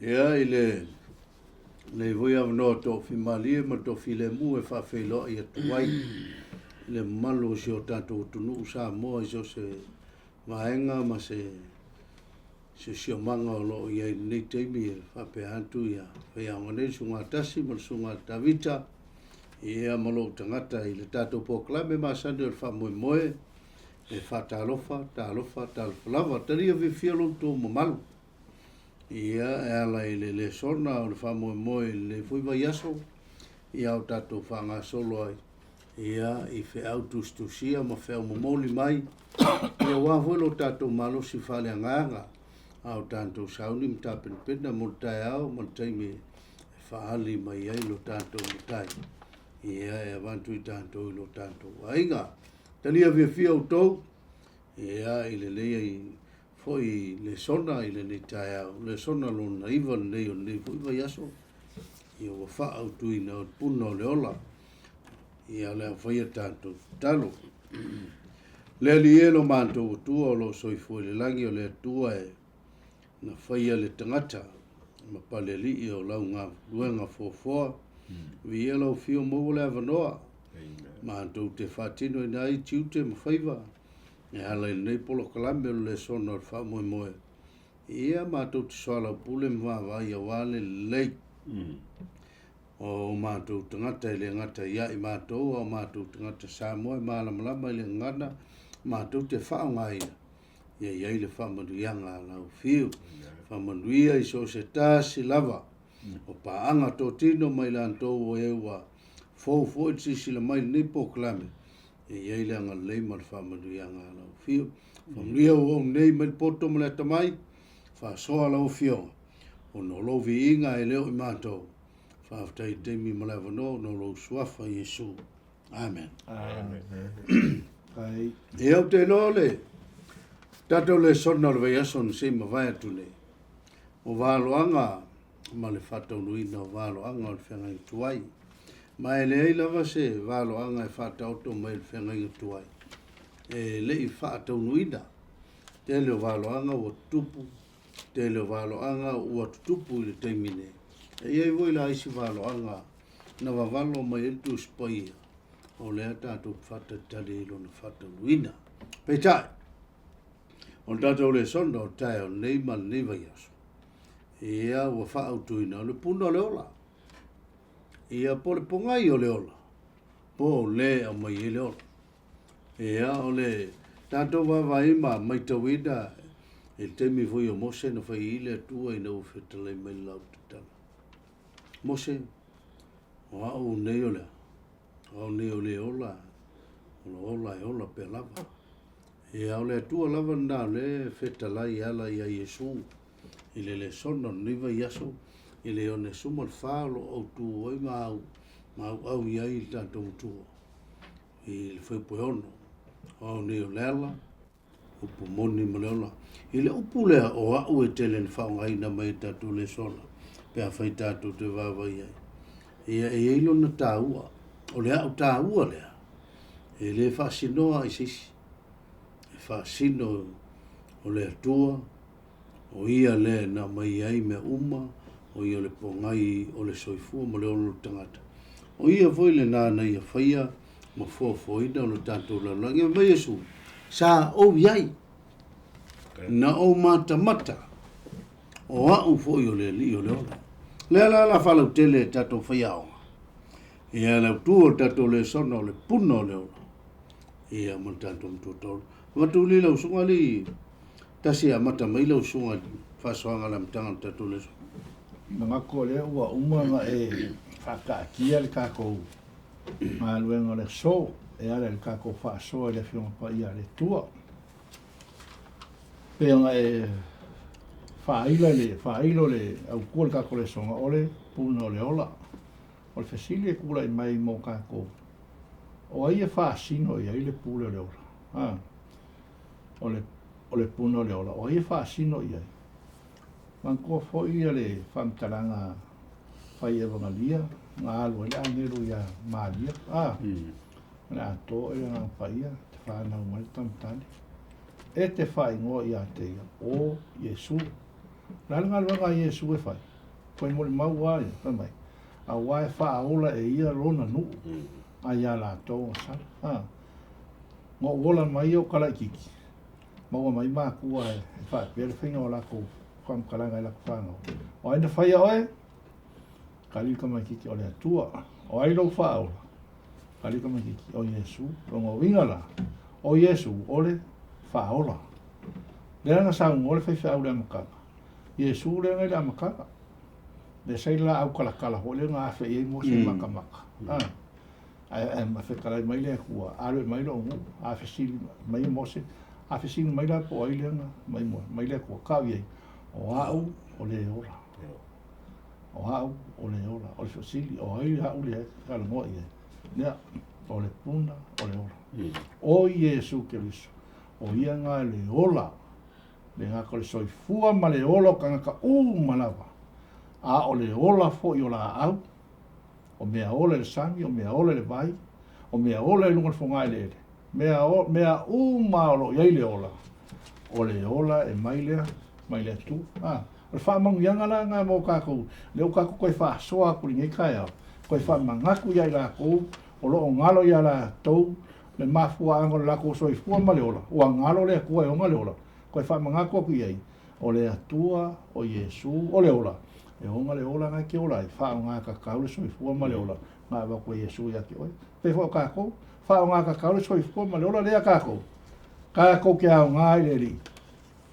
Ia, i lenei foi avanoa toafimalie ma le toafilemu e faafeiloai atu ai i le mamalu o si o tatou atunuu Samoa i so o se vaega ma se siosiomaga o lo o i ai i lenei taimi e faapea atu ia faiaoga nei le Susuga Tasi ma le Susuga Tavita ia ma lou tagata i le tatou polokalame masani o le faamoemoe e faatalofa, talofa, talofa lava. Talia fiafia lo outou mamalu ia e ala i le lesona o le faamoemoe i lenei foi vaiaso ia o tatou faagasolo ai ia i feau tusitusia ma feau momoli mai ia aua foi lo tatou malosi faaleagaga a o tatou sauni ma tapenapena mo le taeao ma le taimi e faaali mai ai lo tatou Matai ia e avatu i tatou i lo tatou aiga. Talia fiafia outou ia i lenei foi lesona i lenei taeao, lesona lona 9 lenei o lenei foi vaiaso ia ua faaautuina o le puna o le ola ia le a faia tatou tatalo. Le Alii e lo matou Atua o lo o soifua i le lagi o le Atua e na faia le tagata ma palealii o lau galuega foafoa. Viia lau afio maua le avanoa matou te faatinoina ai tiute ma faiva e ala i lenei polokalame o le lesona o le faamoemoe. Ia matou te soalaupule ma vaavaai aua le lelei o matou tagata e le gata ia i matou, a o matou tagata Samoa e malamalama i le gagana matou te faaaogaina, ia i ai le faamanuiaga a lau Afio. Faamanuia i so o se tasi lava o paaga totino mai latou o e ua fou foi le silasila mai i lenei polokalame, ia i ai le agalelei ma le faamanuiaga a lau Afio. Faamanuia ua ou nei mai le poto ma le atamai, faasoa lau Afioga, ona o lou viiga e le o i matou. Faafetai i le taimi ma le avanoa ona o lou suafa Iesu. Amen. Amen. Ai. Ia ou te iloa o le tatou lesona o le vaiaso na se i mavae atu nei, o valoaga ma le faataunuuina o valoaga o le feagaiga tuai. Ma e leai lava se valoaga e faataoto mai e le feagaiga tuai e le i faataunuuina. Tele o valoaga ua tutupu, tele o valoaga ua tutupu i le taimi nei. E i ai foi la isi valoaga na vavalo mai ai le Tusi Paia, o lea tatou te faatalitali ai i lona faataunuuina. Peitai, o le tatou lesona o le taeao nei ma lenei vaiaso, ia ua faaautuina o le puna o le ola. Ia po o le pogai o le ola, po o le aumai ai le ola. Ia, o le tatou vaavaai ma matauina i le taimi foi o Mose na fai ai le Atua ina ua fetalai mai le lau tatala. Mose, o au nei o le a? O au nei o le ola, o le ola e ola pea lava. Ia, o le Atua lava lena o lea e fetalai e ala ia Iesu i le lesona o lenei vaiaso, i le 64 o lo o autu ai ma au, ma auau i ai le tatou Matua. I le fuaipue 6, o au nei o le ala, upu moni ma le ola. I le upu lea o au e tele na faaaogaina mai e tatou lesona, pe afai tatou te vaavaai ai. Ia, e i ai lona taua, o le au taua lea, e le faasinoa i se isi. E faasino o le Atua, O ia lea na aumai ai mea uma, o ia o le pogai o le soifua ma le ola o le tagata. O ia foi lena na ia faia ma foafoaina o le tatou lalolagi. Fai mai Iesu, Sa ou i ai, na ou matamata, o au foi o le Alii o le ola. Lea la la faalautele e tatou faiaoga. Ia le autu o le tatou lesona o le puna o le ola. Ia ma le tatou matua taolo. Avatu li lau susuga alii Tasi e amata mai lau susuga i le faasoaga le amataga o le tatou lesona. Manatu o lea ua uma ona e faataatia le tatou galuega o le aso e ala i le tatou faasoa i le Afioga Paia a le Atua. Pei ona e Faaila i le faailo le autua o le tatou lesona o le puna o le ola. O le fesili e tulai mai mo tatou, o ai e faasino i ai le pule o le ola? A, o le, o le puna o le ola, o ai e faasino i ai? Manatua foi ia le faamatalaga fai evagalia na alu ai le agelu iā Malia, a, o le atoa oe le Agaga Paia, e te fanau mai le tamatane, e te faaigoa ia te ia, o Iesu. O le a le galuega a Iesu e fai? Toe molimau lava ia, fai mai, auā e faaola e ia lona nuu ai iā latou na sala. A, na ou ola mai ou kalaititi, maua mai matua e faapea le faiga o latou faamatalaga i latou fanau. O ai na faia oe? Tali le tamaititi, o le Atua. O ai lou faaola? Tali le tamaititi, o Iesu. Lona uiga la, o Iesu o le faaola. Lea na saunoa le faifeau i le amataga, Iesu lea na i le amataga. Lea sa i le laau talatala foi lea na afe i ai Mose i matamata. Ae fetalai mai le Atua, Alo e mai lou nuu. A fesili mai e Mose, A fesili mai la po o ai lea na mai moe? Mai le Atua, Kau i ai, o au o le ola. O au o le ola. O le fesili, o ai au lea e talanoa i ai? Lea, o le puna o le ola. O Iesu Keriso, o ia na le ola, le gata o le soifua ma le ola o tagata uma lava, a o le ola foi o laau, o mea ola i le sami, o mea ola i le vai, o mea ola i luga o le fogaeleele, mea, o, mea uma o lo o i ai le ola, o le ola e mai lea, mai le Atua. A, o le faamanuiaga la lena mo tatou, lea ua tatou toe faasoa atu i lenei taeao, toe faamanatu ia i latou o lo o galo ia latou le mafuaaga o le latou soifua ma le ola, ua galo le Atua e ona le ola, toe faamanatu atu i ai, o le Atua, o Iesu, o le ola, e ona le ola na e te ola ai, faaaoga tatau le soifua ma le ola na avatu e Iesu ia te oe. Pei foi o tatou, faaaoga tatau le soifua ma le ola lea a tatou, tatou te aoga i le Alii,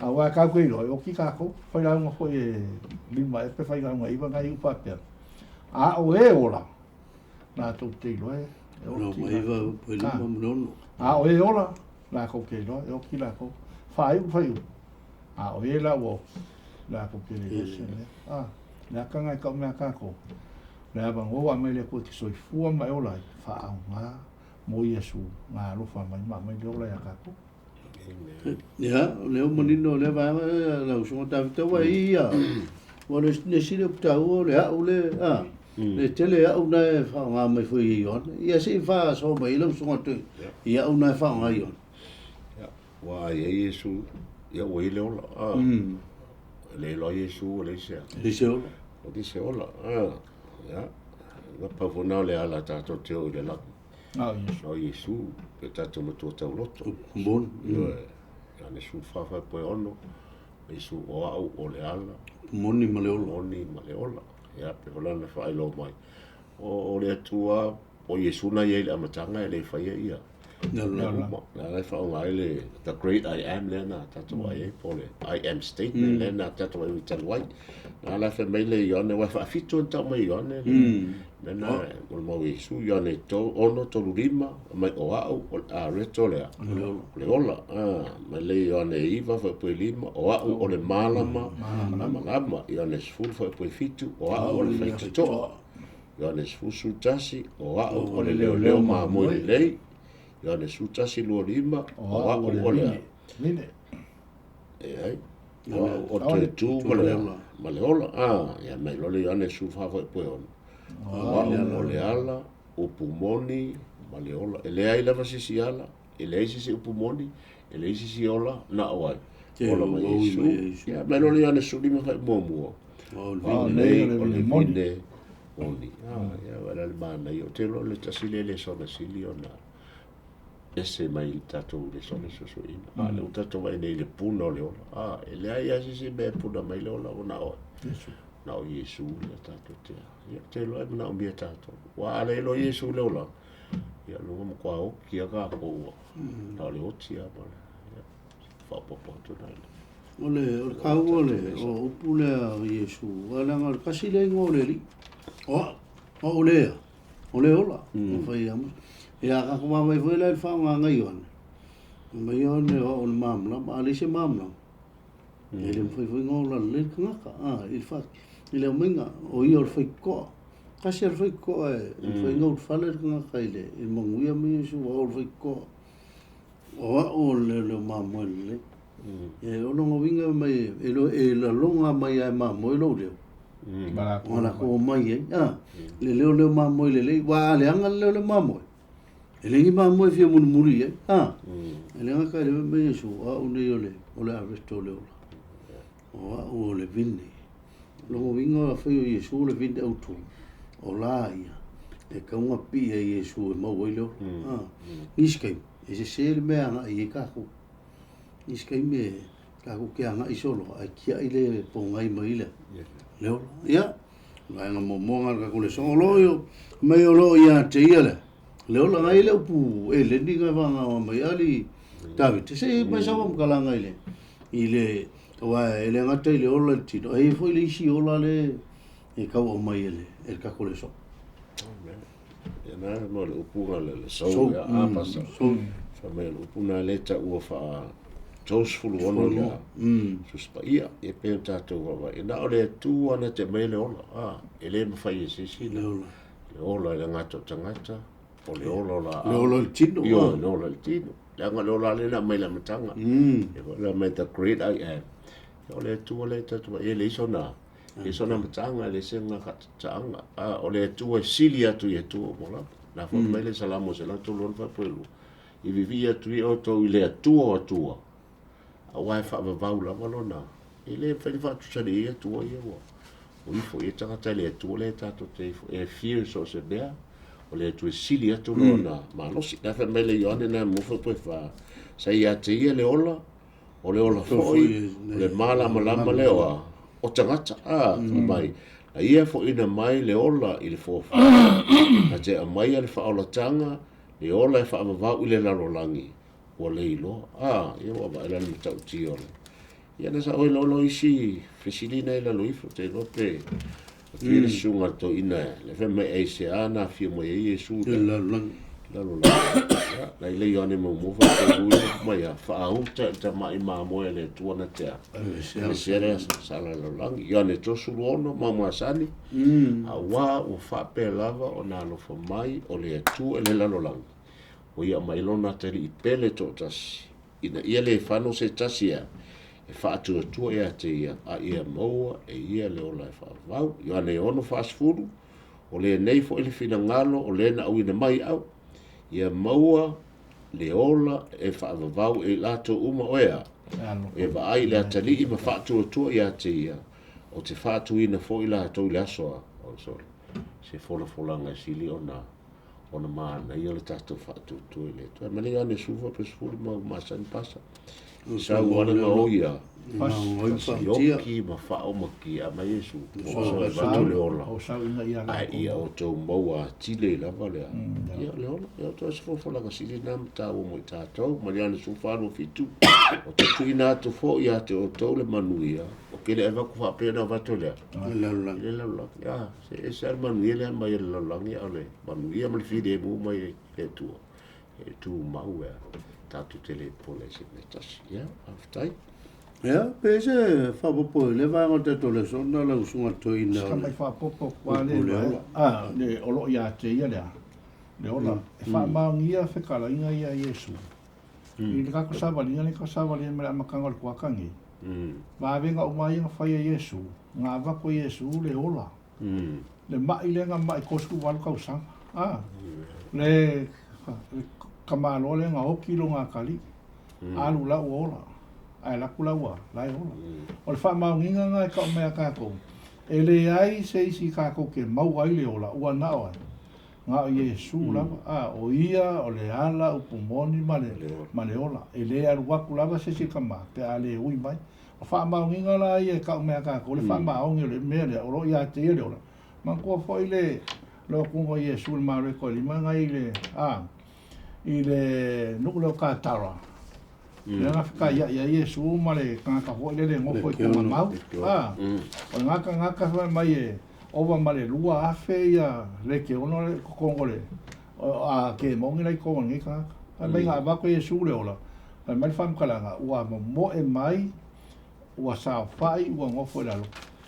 aua tatou te iloa e oti tatou, failauga foi e 5 ea pe failauga 9 na iu faapea. A o e ola, latou te iloa e oti latou. A o e ola, latou te iloa e oti latou. Faaiu faaiu. A o e la ua oti, latou te le iloa se mea. A, le aka na e tau mea tatou. Le avanoa ua aumai le Atua e te soifua ma e ola ai, faaaoga mo Iesu na alofa mai ma aumai le ola ia tatou. Ia, o lea ua manino lea vaega lau usuga Tavita, ua i ia, ua le nesi le upu taua o le au le, a, le tele au na e faaaoga mai foi e Ioane. Ia se i faasoa mai ai lau usuga toe i au na e faaaoga e Ioane. Ia, ua i ai Iesu, ia ua i le ola. A, e le iloa Iesu ua leai se, leai se ola. Ua leai se ola. A, ia, na pau foi na o le ala tatou te o i le lagi. Na o Iesu. Na o Iesu, pe tatou matua tauloto. Moni. Ioe, Ioane 14:6, Iesu o au o le ala. Moni ma le ola. Moni ma le ola. Ia, pe o lana faailoa mai. O le Atua, o Iesu na i ai i le amataga e le faia ia. Mea uma. Na la e faaaoga ai le the great I am lea na tatou vaai ai, po o le I am statement lea na tatou vaai talu ai. Na la fai mai le Ioane, aua e faafitu ona tau mai e Ioane le mea na o le mau Iesu, Ioane 6, 3, 5, mai o au, o le areto o le a? O le ola. Mai le Ioane 9, faipue 5, o au o le malama, malamalama. Ioane 10, faipue 7, o au o le faitotoa. Ioane 11, o au o le leoleo mamoe lelei. Ioane 11, 25, o au o le vine. E ai, o au o toe tu ma le, ma le ola. Ah, ia mai loa le Ioane 14 faipue 6. O au o le ala, upu moni ma le ola. E leai lava se isi ala, e leai se isi upu moni, e leai se isi ola, na o ai. Ola mai Iesu. Ia mai loa le Ioane 15 fai muamua. O nei o le vine moni. Ah, ia wala le manaia. O te iloa le tasi lea lesona sili ona ese mai i le tatou lesona suesueina. A lea ua tatou vaai nei i le puna o le ola. A, e leai lava se isi mea e puna mai le ola ua na o ai. Na o Iesu lea tatou te ia, te iloa e manaomia tatou. Ua a le iloa Iesu le olaga, ia luga matua oti lava tatou ua. Na o le oti lava ma le, ia, faaopoopo atu nai le. O le, o le taua o le, o upu lea o Iesu, aua leaga o le tasi lea igoa o le Alii. O au, o au lea, o le ola, na fai ia Mose. Ia, a tatou vaavaai foi la i le faaaogaga i Ioane, fai mai Ioane o au o le malamalama, a leai se malamalama. E le mafai foi ona ola lelei le tagata, a, i le fa, i le aumaiga, o ia o le faitotoa. Tasi a le faitotoa e mafai ona ulufale le tagata i le, i le manuia ma Iesu, aua o le faitotoa. O au o le leoleo mamoe lelei. E, o lona uiga mai, e, e lalona mai lava e mamoe lou leo. Ma latou omai ai, a, le leoleo mamoe lelei, aua a leaga le leoleo mamoe, e leai ni mamoe e fia mulimuli i ai, a. E le gata i le fai mai Iesu, o au nei o le, o le aveto o le ola. O au o le vine. O lona uiga afai o Iesu o le vine autu, o la ia, e tatau ona pipii ai i Iesu e maua ai le ola. A. Nisi taimi, e sese le mea e agai i ai tatou. Nisi taimi e tatou te agai solo ae tiai le pogai mai le le ola. Ia, vaega muamua lena o le tatou lesona. O lo o mai o lo o ia te ia le le ola na i le upu eleni na vagaoa mai ali David. Se i mai sau faamatalaga i le i le aua e le gata i le ola i le tino, e i ai foi le isi ola le e tau aumai e le e le tatou lesona. Amen. Ia na mo le upu na le le soul ia a pasa. Fa mai le upu na le taua faa 36 ia. Suspaia e pe o tatou vaavaai. Na o le Atua na te mai le ola. A, e le mafai e se isi le ola. Le ola i le gata o tagata, o le ola o laau. Le ola o le tino. Ioe, le ola o le tino. Leaga le ola lea na aumai i le amataga. E foi la mai the great I am. O le Atua lea tatou vaai, e leai sona, leai sona amataga, e leai sona faatautaaga. A, o le Atua e sili atu i Atua uma lava. La foi mai le Salamo 136 faapea, i vivii atu ia outou i le Atua o Atua, aua e faavavau lava lona, e le mafai ona faatusa i ai Atua ia ua o ifo i ai tagata i le Atua lea tatou te ifo, e fear so o se mea, o le Atua e sili atu lona malosi. La fai mai le Ioane na mo foi fa, sa ia te ia le ola, o le ola foi, o le malamalama lea o o tagata, a, fai mai, a ia foina mai le ola i le foafoa, na te aumaia le faaolataga, le ola e faavavau i le lalolagi, ua le iloa. A, ia ua vaai la le matautia o le... Ia na sa oi lolo isi fesili na i lalo ifo, te iloa pe atu le susuga a le toeaina le fai mai aisea na afio mai ai Iesu i le lalolagi. Lalolagi. Ia, na i le Ioane muamua faatolu ia mai a faauta i le tamai mamoe a le Atua na te a. Aveesea le sa lalolagi. Ioane 36 ma masani. Aua ua faapea lava ona alofa mai o le Atua i le lalolagi. Ua ia mai lona atalii pele toatasi, ina ia le fano se tasi a e faatuatua ia te ia, a ia maua e ia le ola e faavavau. Ioane 6:40, O lenei foi le finagalo o le na auina mai au, ia maua le ola e faavavau e i latou uma o ea, e vaai i le atalii ma faatuatua ia te ia, o te faatuina foi latou i le aso a, se folafolaga e sili ona ona manaia le tatou faatuatua i le Atua. Ma le Ioane 10 pe 10 ma masani pasa. Sau ana nga o ia. Ioki ma faaomakia mai Iesu. O sa le ola. Ai ia o tou maua atili lava lea. Ia le ola. Ia o tou se folafolaga sili na ma tāua mo i tātou. Ma le Ioane 10 27. O te tuuina atu foi ia te outou le manuia. O ke le avatu faapea na avatu lea. I le lalolagi. I le lalolagi. Ia, se ese lava le manuia lea mai e le lalolagi, a o le manuia ma le filemu mai e le Atua, e tumau e tatou te le pole i se mea tasi. Ia, faafetai. Ia, pe se faaopoopo i lea vaega o le tatou lesona lau Susuga Toeaina o le Mai faaopoopo atu lava le le ola. A, le o lo o ia te ia lea, le ola, e faamaonia fetalaiga ia a Iesu. I le tatou savaliga lea tatou savalia mai le amataga o le kuata nei, vavega uma ia na fai e Iesu, na avatu e Iesu le ola. Le ma'i lea na ma'i 38 tausaga, a, le tamaloa lea na oti lona atalii, alu la ua ola, ae alu atu la ua la e ola. O le faamaoniga lena e tau mai ia tatou, e leai se isi tatou te maua ai le ola, ua na o ai? Na o Iesu lava, a, o Ia o le ala, upu moni ma le, ma le ola. E le alu atu lava se isi tama pe a le ui mai. O faamaoniga la ia e tau mai a tatou, le faamaoni o le mea lea, o lo o ia te ia le ola. Manatua foi le lotoga o Iesu i le malo e toe lima na i le, a, i le nuu lea o Katara, lea na fetaiai ai Iesu ma le tagata foi lele e nofo i Togamau, a, o lena tagata fai mai e ova ma le 2,000 ia lekeono le totogi o le, a kemoni la i totonu o lenei tagata. Fai mai na avatu e Iesu le ola, fai mai le faamatalaga, ua momoe mai Ua saofaʻi, ua nofo i lalo,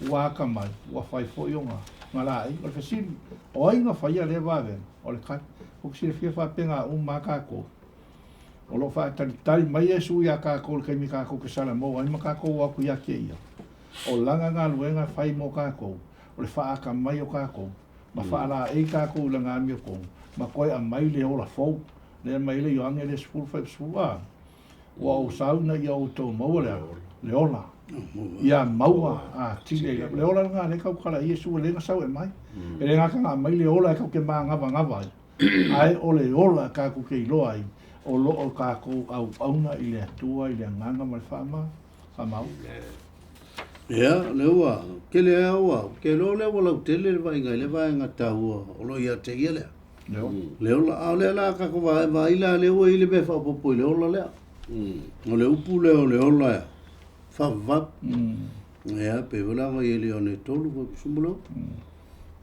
ua akamai, ua fai foi o ga laʻi. O le fesili, o ai na faia lea vavega? O le tali, Ua silafia faapena uma a kākou. O lo o faatalitali mai Iesu iā kākou i le taimi kākou te salamou ai ma kākou o atu ia te ia. O lana galuega e fai mo kākou, o le faaakamai o kākou, ma faalaei kākou i lana amiotonu, ma toe aumai le ola fou, lea mai ai le Ioane le 10 fuaiupu 10 a. Ua ou sauna ia outou maua le a? Le ola. Ia maua atili ai lava. Le ola lena lea e tautala i Iesu e le na sau e mai. E le gata na aumai le ola e tatou te magavagava ai, ae o le ola tatou te iloa ai o lo o tatou auauna i le Atua i le agaga ma le faamau. Ia, lea ua tele lava ua, ke iloa lea ua lautele le vaaiga i le vaega taua o lo o ia te ia lea. Le ola. Le ola, a o lea la tatou vaai la lea ua i ai le mea faaopoopo i le ola lea. O le upu lea o le ola e faavavau. Ia, pei foi la ona i ai le Ioane 3 fuaiupu 16.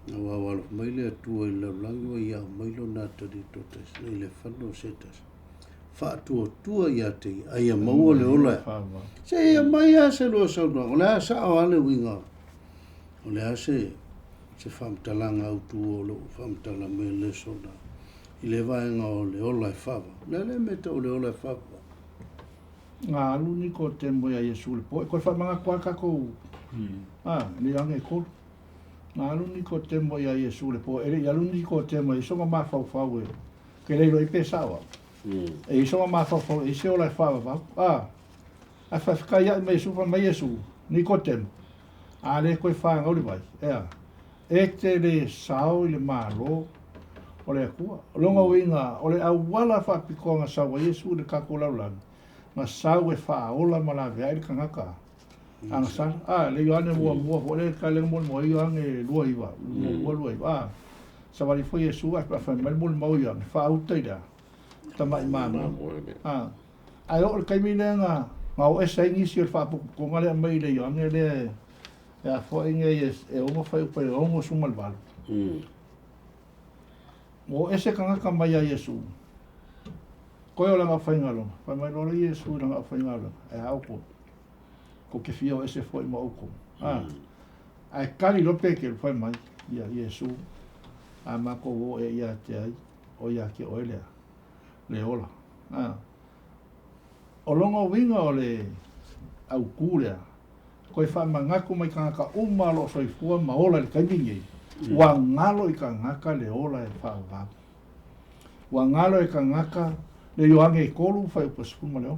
Aua ua alofa mai le Atua i le lalolagi ua ia aumai lona atalii toatasi nei le fana o se tasi. Faatuatua ia te ia, a ia maua le ola e. Se ia mai lava se lua saunoaga, o le a sao lava le uiga, o le a se se faamatalaga autu o lou faamatala mai le sona i le vaega o le ola e faavavau. O le a lea mea e tau o le ola e faavavau? Na alu Nikodemo iā Iesu i le po e toe faamanatu lava tatou a, le Ioane e tolu. Na alu Nikodemo iā Iesu i le po, e le i alu Nikodemo e i ai sona mafaufau e ke le iloa i pe sao au. E i ai sona mafaufau e i ai se ola e faavavau. A, ae faafetai aʻe mai Iesu, fai mai Iesu, Nikodemo, a le toe fanau le vai, ea, e te le sao i le Malo o le Atua. O lona uiga, o le auala faapitoa na sau ai Iesu i le tatou lalolagi, na sau e faaola ma laveai le tagata agasala. A, le Ioane muamua foi lea ka le molimau ai Ioane 29, muamua 29. A, savali foi Iesu ae fai mai le molimau a Ioane, faauta i le a? Tamai mamoe. A, ae oo i le taimi lea na na oo ese ai nisi o le faapotopotoga lea aumai i le Ioane lea e a foi nei e ono fuaiupu e 68. Ua oo ese tagata mai ia Iesu, koe o lana aufaigaluega. Fai mai loa le Iesu i lana aufaigaluega, e a outou? Kou te fia o ese foi ma outou. A, ae tali loa Peteru, fai mai, ia Iesu, a matou o ea ia te ai, o ia te oe lea, le ola. A, o lona uiga o le autū lea, toe faamanatu mai tagata uma o lo o soifua ma ola i le taimi lenei, ua galo i tagata le ola e faavavau. Ua galo i tagata le Ioane e 3 fuaiupu 16.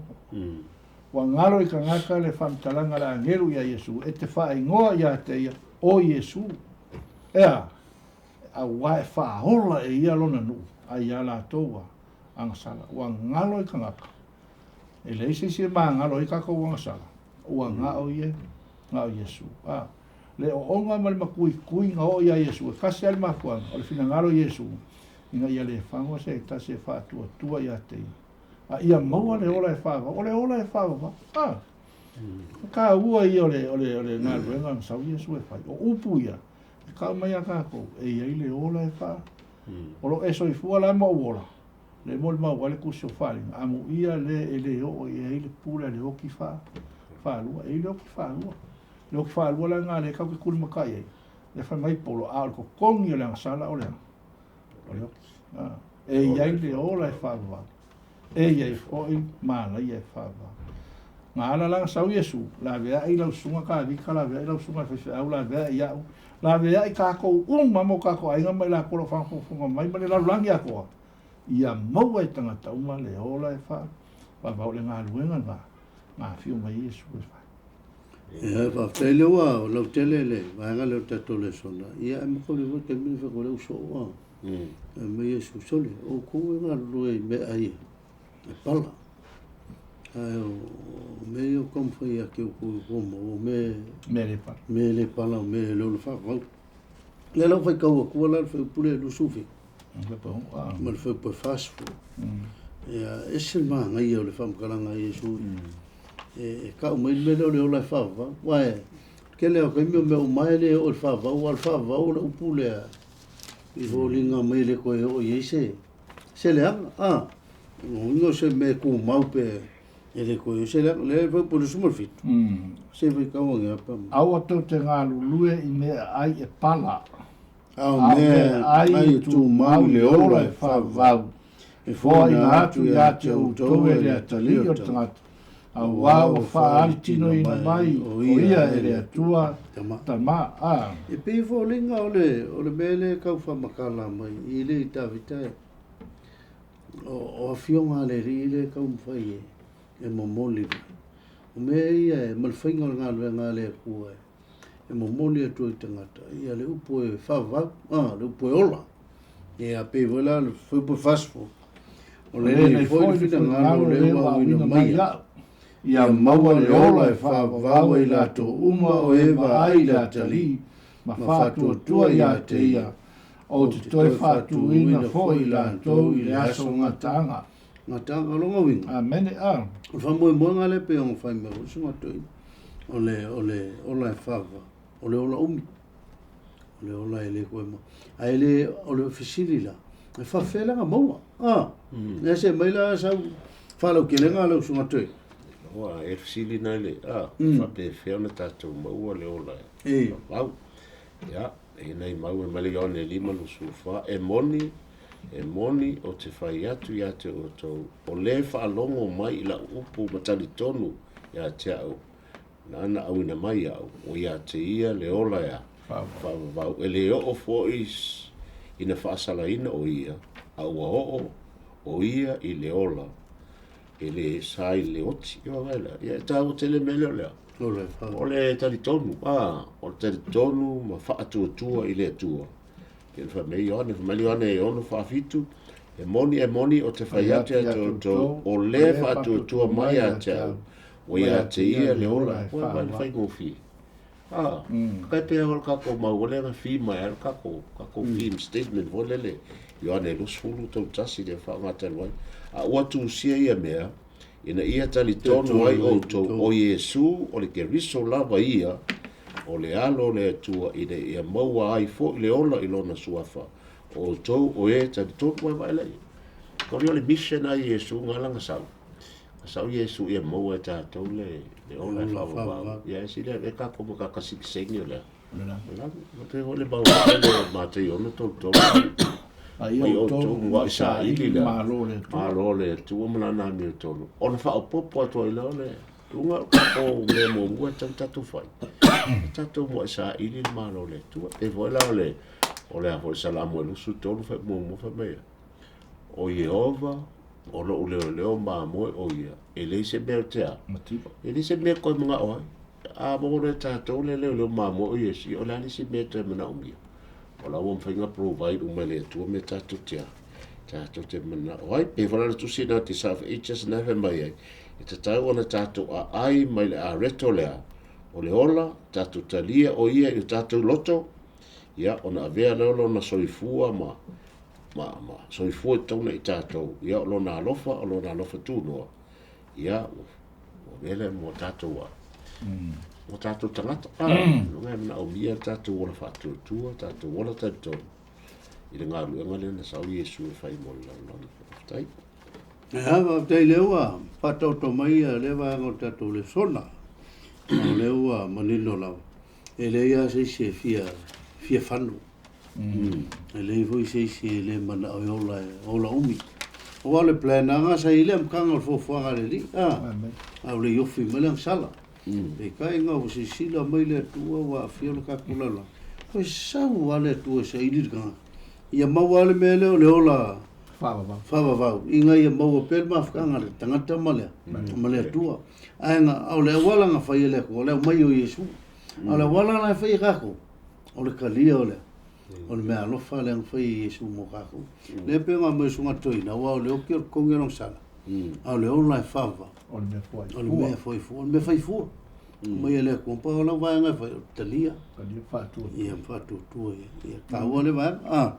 Ua galo i tagata le faamatalaga a le agelu iā Iesu e te faaigoa ia te ia o Iesu. E a? Auā e faaola e ia lona nuu a iā latou a agasala. Ua galo i tagata. E leai se isi e magalo ai tatou agasala, ua gao ia, gao Iesu. A, le ooga ma le matuitui na oo iā Iesu, e tasi lava le mafuaaga, o le finagalo o Iesu, ina ia le fagoa se tasi e faatuatua ia te ia, a ia maua le ola e faavavau. O le ola e faavavau. A, o taua ia o le, o le, o le galuega na sau Iesu e fai. O upu ia, e tau mai ia tatou, e i ai le ola e faa. O lo o e soifua la ma ou ola, Le molimau ai le tusi o Faaaliga, amuia le e le oo i ai le pule a le oki faalua. E i ai le oki faalua. Le oki faalua la lena lea tatou te tulimatai ai, lea fai mai Paulo, a o le totogi o le agasala o le a? O le oki. E i ai le ola e faavavau, e i ai foi malaia e faavavau. Na ala la na sau Iesu, laveai lau susuga Tavita, laveai lau susuga i le faifeau, laveai au, laveai tatou uma ma o tatou aiga ma i latou o lo o faafogafoga mai ma le lalolagi atoa, ia maua e tagata uma le ola e faavavau o le galuega lena na afio mai ai Iesu e fai. Ia, faafetai lea ua lautele le vaega lea o le tatou lesona. Ia, e makauli foi le taimi lenei fai atu ai le uso ua aumai Iesu, sole, o outou e galulue i meaai e pala. Ae o mea ia o taumafai ia te outou ua maua, o mea Mea le pala. Mea le pala, o mea e le ola faavavau. Lea la ua faitau atua la le fuaiupu lea e 27 ma le fuaiupu e 40. Ia, e ese le manaia o le faamatalaga a Iesu e tau mai le mea lea o le ola e faavavau. Aua e tele lava o taimi o mea uma e le oo i le faavavau, aua o le faavavau o le upu lea i foliga mai e le toe oo i ai se leaga. A, lona uiga o se mea e tumau pe E le koe o se lea, lea foi po le 17. Se foi kau nge apa. Aua tou te galulue i mea ai e pala. A o mea ai e tumau i le ola e faavavau, e foaiina atu ia te outou e le atalii o le tagata, auā ua faaalitinoina mai o ia e le Atua Tama. A. E pei foliga o le o le mea lea e tau faamatala mai i le i Tavita e o afioga a le Alii lea e taumafai e e momoli mai. O mea ia e ma le faiga o le galuega a le Atua e momoli atu ai i tagata ia le upu e faavavau, a, le upu e ola. Ia pei foi la le upu e fasifu, o lenei foi le finagalo o lea ua auina mai au, ia maua le ola e faavavau ai latou uma o e vaai i le atalii ma faatuatua ia te ia, ou te toe faatuina foi i latou i le aso gataaga. Gataaga, o lona uiga. Amene. A. O le faamoemoega lea pei ona fai mai foi susuga Toeaina, o le, o le ola e faavavau, o le ola umi, o le ola e le toe ma. Ae le, o le fesili la, e faafefea la ona maua? A, mm. Se mai la sau faalautelega lau susuga Toeaina. Ua e fesili nai le, a, faapefea ona tatou maua le ola e faavavau. Ia, e nai mau e mai le Ioane 5 24, e moni, E moni, ou te fai atu ia te outou, o le faalogo mai i lau upu ma talitonu ia te au, nāna auina mai iaʻu, ua ia te ia le ola ea faavavau, e le oo foi ina faasalaina o ia, a ua oo o ia i le ola, e le sa i le oti. Ia vaai la, ia e tāua tele mea lea o lea. O le talitonu, a, o le talitonu ma faatuatua i le Atua. Ke fai mai Ioane, fai mai Ioane e ono faafitu, e moni, e moni, o te fai atu ia te outou, o le faatuatua mai ia te au, ua ia te ia le ola, ua mai le faigofie. Ah, kai pea o le kākou mau, ua lea fi mai ai le kākou, kākou theme statement foi lele, Ioane 21 le whaonga talu ai. A ua tusia ia mea, ina ia talitonu ai outou, o Iesu, o le Keriso lava ia, o le Alo o le Atua, ina ia maua ai foi le ola i lona suafa, o outou o e talitonu ai vaai lea. Ko le mission a Iesu nga langa sau. Sau Iesu ia maua e tātou le, le ola e whaavavau. Ia e sile e kākou ma kakasikisengi o lea. Ma te hole mau le ma te ono tolu tolu. A ia outou ua i saili le Malo le Atua. Malo le Atua ma lana amio tonu. Ona faaopoopo atu ai lea o le luga o tatou mea muamua e tatau tatou fai. E tatou muai saili le Malo le Atua. E foi la o le o le a foi Salamo e 23 fai muamua fai mai ia. O Iehova o lou leoleo mamoe o ia, e leai se mea o te a. Mativa. E leai se mea koe manao ai. A maua loa e tatou le leoleo mamoe o Iesu, o le a le isi mea e toe manaomia? O la ua mafai ona provide uma e le Atua mea tatou te a, tatou te manao ai. Pei foi la le tusi lena te South Ages na e fai mai ai, e tatau ona tatou aai mai le areto lea, o le ola, tatou talia o ia i o tatou loto, ia, ona avea lea o lona soifua ma, ma, ma soifua i totonu i tatou, ia, o lona alofa, o lona alofa tunoa, ia, ua avea lea mo tatou a, mo tatou tagata. Luga e manaomia le tatou ola faatuatua, tatou ola talitonu i le galuega lea na sau Iesu e fai mo le lalolagi. Faafetai. Ia, faafetai lea ua faataoto mai ia lea vaega o le tatou lesona. O lea ua manino lava. E leai lava se isi e fia, fia fano. E leai foi se isi e le manao e ola, e ola umi. Aua o le plan lava sa i ai le amataga o le fuafuaga a le Alii, a, a o le i ofi mai le agasala. Peitai ina ua silasila mai le Atua ua aafia lo tatou lalolagi, toe sau lava le Atua e saili le tagata, ia maua lava le mea lea o le ola Faavavau. faavavau, ina ia maua pea le mafutaga a le tagata ma le, ma le Atua. Ae na, o le auala na fai e le Atua, o le aumai o Iesu. A o le auala la e fai e tatou, o le talia o le, o le meaalofa lea na fai e Iesu mo tatou. Lea pei ona aumai e Susuga Toeaina, aua o le oti o le totogi o lona sala, a o le ola e faavavau. O le mea fua. O le mea fai fua, o le mea fai fua. Mai e le Atua, pau o lau vaega e fai, o le talia. Talia faatuatua. Ia, faatuatua, ia, ia, taua le vaega. Ah.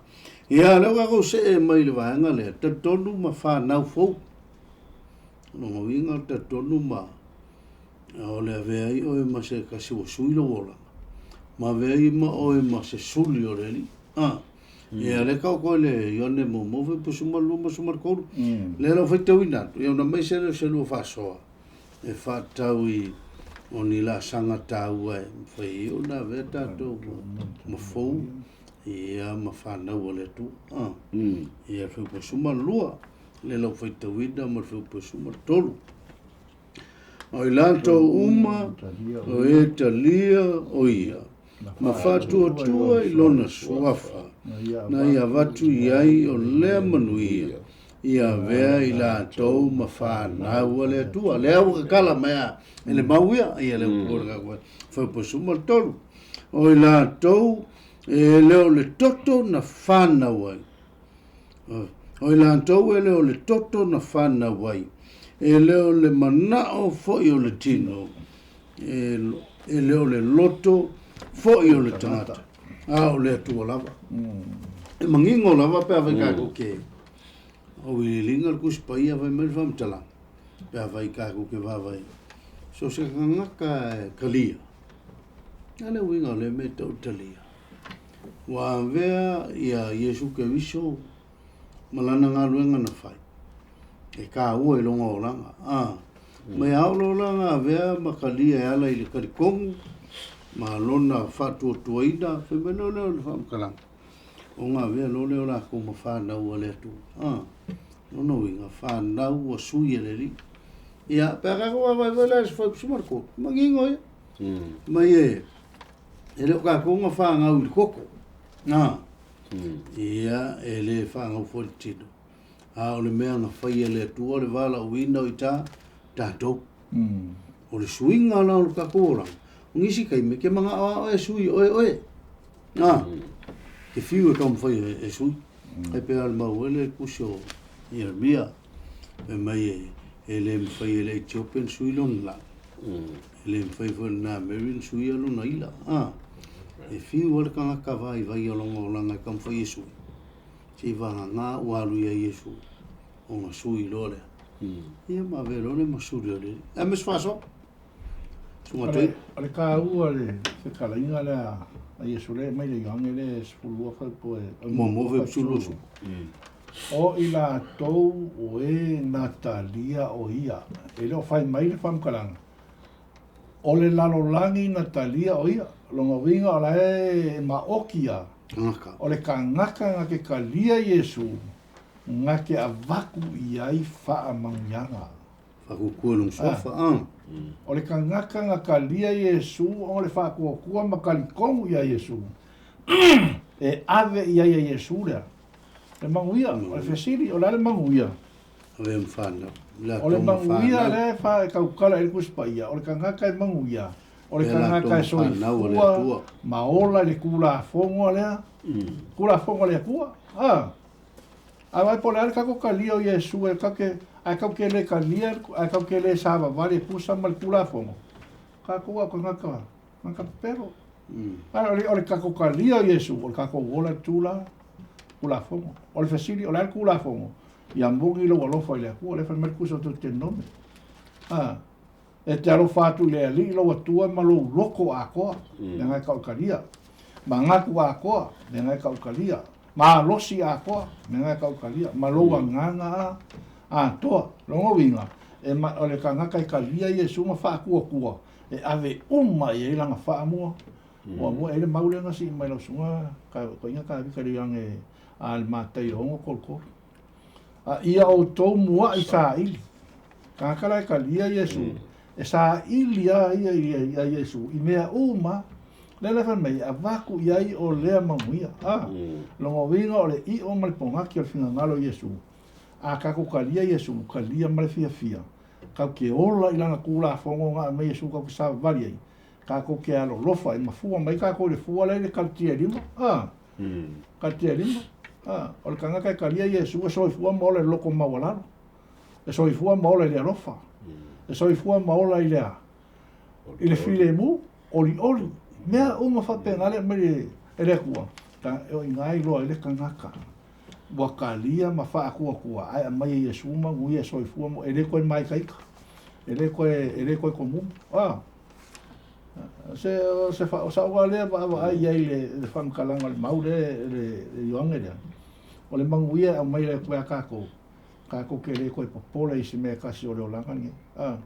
Ia, lea ua tatou see mai le vaega lea, talitonu ma fanau fou. O lona uiga, talitonu ma, o le avea ai oe ma se tasi ua sui lou olaga, ma avea ai ma oe ma se suli o le Alii. Ah. Ia, lea taoto i le Ioane muamua foi po 12 ma 13. Lea lau faitauina atu, ia ona aumai se leo se lua faasoa. e faatatau i o ni laasaga taua e mafai ai ona avea tatou ma fou ia ma fanau a le Atua. A. Ia le fuaiupu 12, le lau faitauina ma le fuaiupu 13. O i latou uma o e talia o ia, ma faatuatua i lona suafa, na ia avatu i ai o lea manuia, ia avea i latou ma fanau a le Atua. Lea ua kakala mai a e le mau ia, ia le upu o le kakua, fuaiupu 13. O i latou e le o le toto na fanau ai. O i latou e le o le toto na fanau ai, e le o le manao foi o le tino, e le o le loto foi o le tagata, a o le Atua lava. E manino lava pe afai kākou ke o iliiliga le Tusi Paia fai mai le faamatalaga, pe afai kākou ke vaavaai so se tagata e talia. A le uiga o lea mea e tau talia. Ua avea ia Iesu Keriso ma lana galuega na fai, e kāua i lona olaga. A, mai a oo loa la na avea ma talia e ala i le talitonu ma lona faatuatuaina, fai mai loa lea o le faamatalaga, ona avea loa lea o latou ma fanau a le Atua. A, lona uiga, fanau ua sui e le Alii. Ia, pe a tatou vaavaai foi la i le 13, manino ia. Mai e, e le o tatou na fanau i le toto. A, ia, e le fanau foi i le tino. A o le mea na fai e le Atua le valaauina o i ta, tatou. O le suiga la o le tatou olaga, o nisi taimi e te manao lava oe e sui oe oe. A, te fiu e taumafai e sui. E pei lava o le mau ai le tusi o Ieremia, fai mai e le mafai e le Etiopia ona sui lona laa. E le mafai foi e le Nameri ona suia lona ila. A, e fiu lava le tagata vaivai o lona olaga e taumafai e sui. Se i vagana ua alu ia Iesu ona sui loa lea. Ia ma avea loa le masuli o le Alii. Ae ma se faasoa. Susuga Toi. O le taua o le fetalaiga lea a Iesu lea e aumai le Ioane lea e 12 fautua e Muamua fai 20. O i latou o e na talia o ia. E le o fai mai le faamatalaga, o le lalolagi na talia o ia. Lona uiga o la e maoti ia. Tagata. O le tagata na te talia Iesu, na te avatu i ai faamanuiaga. Faatuatua i lona suafa, a. O le tagata na talia Iesu ona o le faatuatua ma talitonu ia Iesu, e ave i ai e Iesu lea. Le manuia, o le fesili, o le a le manuia? Avea ma fanau. O le manuia lea e fa e tautala i ai le Tusi Paia, o le tagata e manuia, o le tagata e soifua ma ola i le Tulafono lea, Tulafono a le Atua. A, a vaai po o le a le tatou talia o Iesu e tatou te, ae tatou te le talia, ae tatou te le savavali e tusa ma le Tulafono, tatou a o tagata, tagata pepelo. A o le tatou talia o Iesu, o le tatou ola i le tula, Tulafono. O le fesili, o le a le Tulafono? Ia moni lou alofa i le Atua, lea e fai mai le Tusi o Deuteronome. A, e te alofa atu i le Alii lou Atua ma lou loto atoa, leaga e tautalia. Manatu atoa, leaga e tautalia. Malosi atoa, leaga e tautalia. Ma lou agaga atoa. Lona uiga, e ma, o le tagata e talia Iesu ma faatuatua, e ave uma i ai lana faamua. Muamua e i ai le mau lea na sii mai lau susuga Koiga Kavika i le age a le Mataio 6:33. A ia outou muaʻi saili. Tagata la e talia Iesu, e saili lava ia ia Iesu i mea uma. Lea la e fai mai, e avatu i ai o lea manuia. A, lona uiga o le ʻiʻo ma le pogaki o le finagalo o Iesu. A tatou talia Iesu, talia ma le fiafia, tatou te ola i lana Tulafono na aumai Iesu tatou te savavali ai, tatou te alolofa e mafua mai tatou i le fua lea i le kalitia e lima, a, kalitia e lima, a, o le tagata e talia Iesu e soifua ma ola i le loto maualalo, e soifua ma ola i le alofa, e soifua ma ola i le a? I le filemu, olioli, mea uma faapena le aumai e le Atua, e o i ina e iloa ai le tagata ua talia ma faatuatua ae aumai e Iesu manuia e soifua ma e le toe māitaita, e le toe, e le toe tomumu. A, se, se fa, o sa'u lava lea vaavaai i ai i le, le faamatalaga o le mau lea, le, le Ioane lea, o le manuia e aumai e le Atua ia tatou, tatou te le toe popole i se mea e tasi o le olaga lenei. A.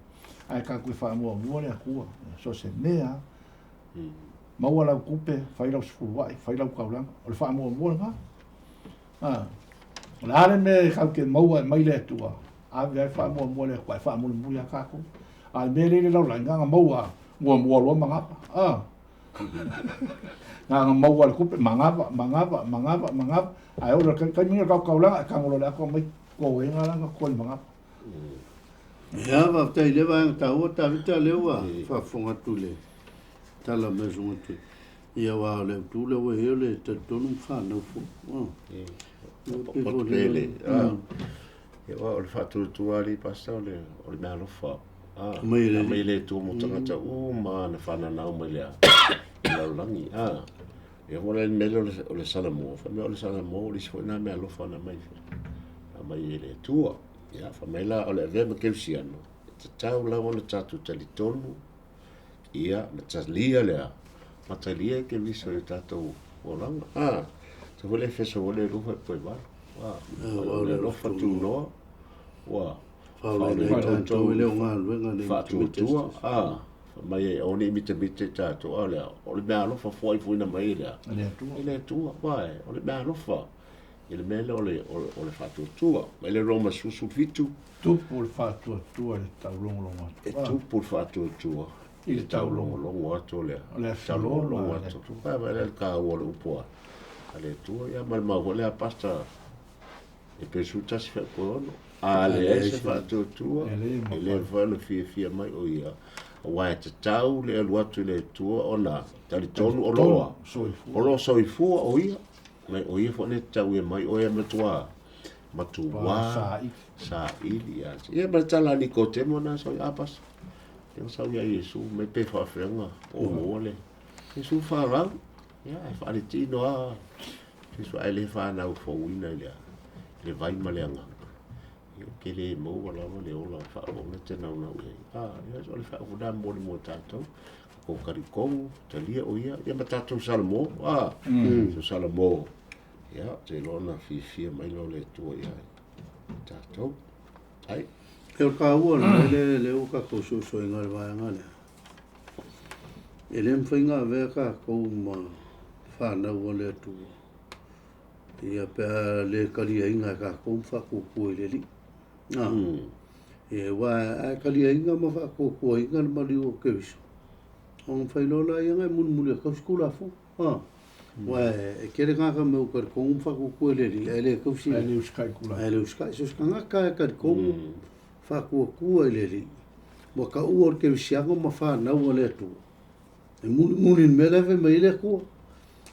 Ae tatou e faamuamua le Atua, so o se mea lava. Maua lau tupe, fai lau sefuluai, fai lau taulaga, o le faamuamua lena. A, o le a le mea e tatou te maua e aumai le Atua, ave lava le faamuamua i le Atua, ae faamulimuli lava tatou. A o le mea lea i le lalolagi, na ona maua lava, muamua loa manava. A, na ona maua lava le tupe, manava, manava, manava, manava, ae oo i le taimi lenei o le tatou taulaga, e tago loa i le ato aumai toega la na totoe i le manava. Ia, faafetai i lea vaega taua Tavita, lea ua faafofoga atu i le tala mai susuga atu. Ia aua o le autu lea ua i ai o le talitonu ma fanau fou. Poto pele. Ia o le faatuatua alii pastor o le o le meaalofa. Mai le mai le Atua mo tagata uma na fananau mai le lalolagi. Ia mo le mea lea o le Salamua, fai mai o le Salamua o le isi foi lena meaalofa na aumai aumai e le Atua. Ia fai mai la o le avea ma kerisiano, e tatau lava ona tatou talitonu ia ma talia lea, ma talia e Keriso i o tatou olaga. A, se foi le Efeso foi le 2:8. A, o le alofa tunoa ua faaolaina ai tatou i le galuega nei faatuatua. A, fai mai ai, aua ne i mitamita i tatou, a o lea, o le meaalofa foaifoina mai e le Atua. E le Atua, aua o le meaalofa i le mea lea o le, o le faatuatua. Mai le Roma 17. Tupu le faatuatua i le taulogologo atu. E tupu le faatuatua i le taulogologo atu o le O le taulogologo afioga a le atu. Atua. Vaai le taua o le upu a le Atua. Ia ma le mau foi lea pastor e pe 11 feapoe 6. A leai se faatuatua, E le e le mafai ona fiafia mai o ia. Aua e tatau le alu atu i le Atua ona talitonu o loa. Soifua. O lo o soifua o ia. Mai o ia foi le tatau e mai o ia matua. Matua. Saili. Saili ia. Ia ma le tala a Nikotemo na sau a pas. Ia sau ia Iesu me pe faafeanga o maua le. Iesu whanau. Ia e whaaletino a. Iesu ai le whanau fouina i le vai ma le agaga. Ia ke le maua lava le ola whaonga te nau nau i ai. Ah, ia o le whaokuna mo le mo tātou. Ko karikomu, talia o ia, ia ma tātou Salamo. Ah, so Salamo. Ia, te loa na fiafia mai loa le Atua ia tātou. Ai. E o ka ua le le le o ka kou soisoiga le vaega lea. E le mawhai ngā vea ka kou ma whanau o le Atua. Ia pea le kalia inga ka kou mwhakukua i le li. Ah. E wā ai kalia inga ma whakukua inga le maliu o Keriso. O ngā whai lola ia ngai mulimuli a kausi kula fo. Ah. Wā e kere ngā ka meu kari kongu mwhakukua i le li. Ai le kausi. Ai le uskai kula. Ai le uskai. So ska ngā ka e kari kongu whakuakua i le li. Wa ka ua o le kerisiaga ma whanau o le Atua. E mulimuli ni mea le whai mai le Atua.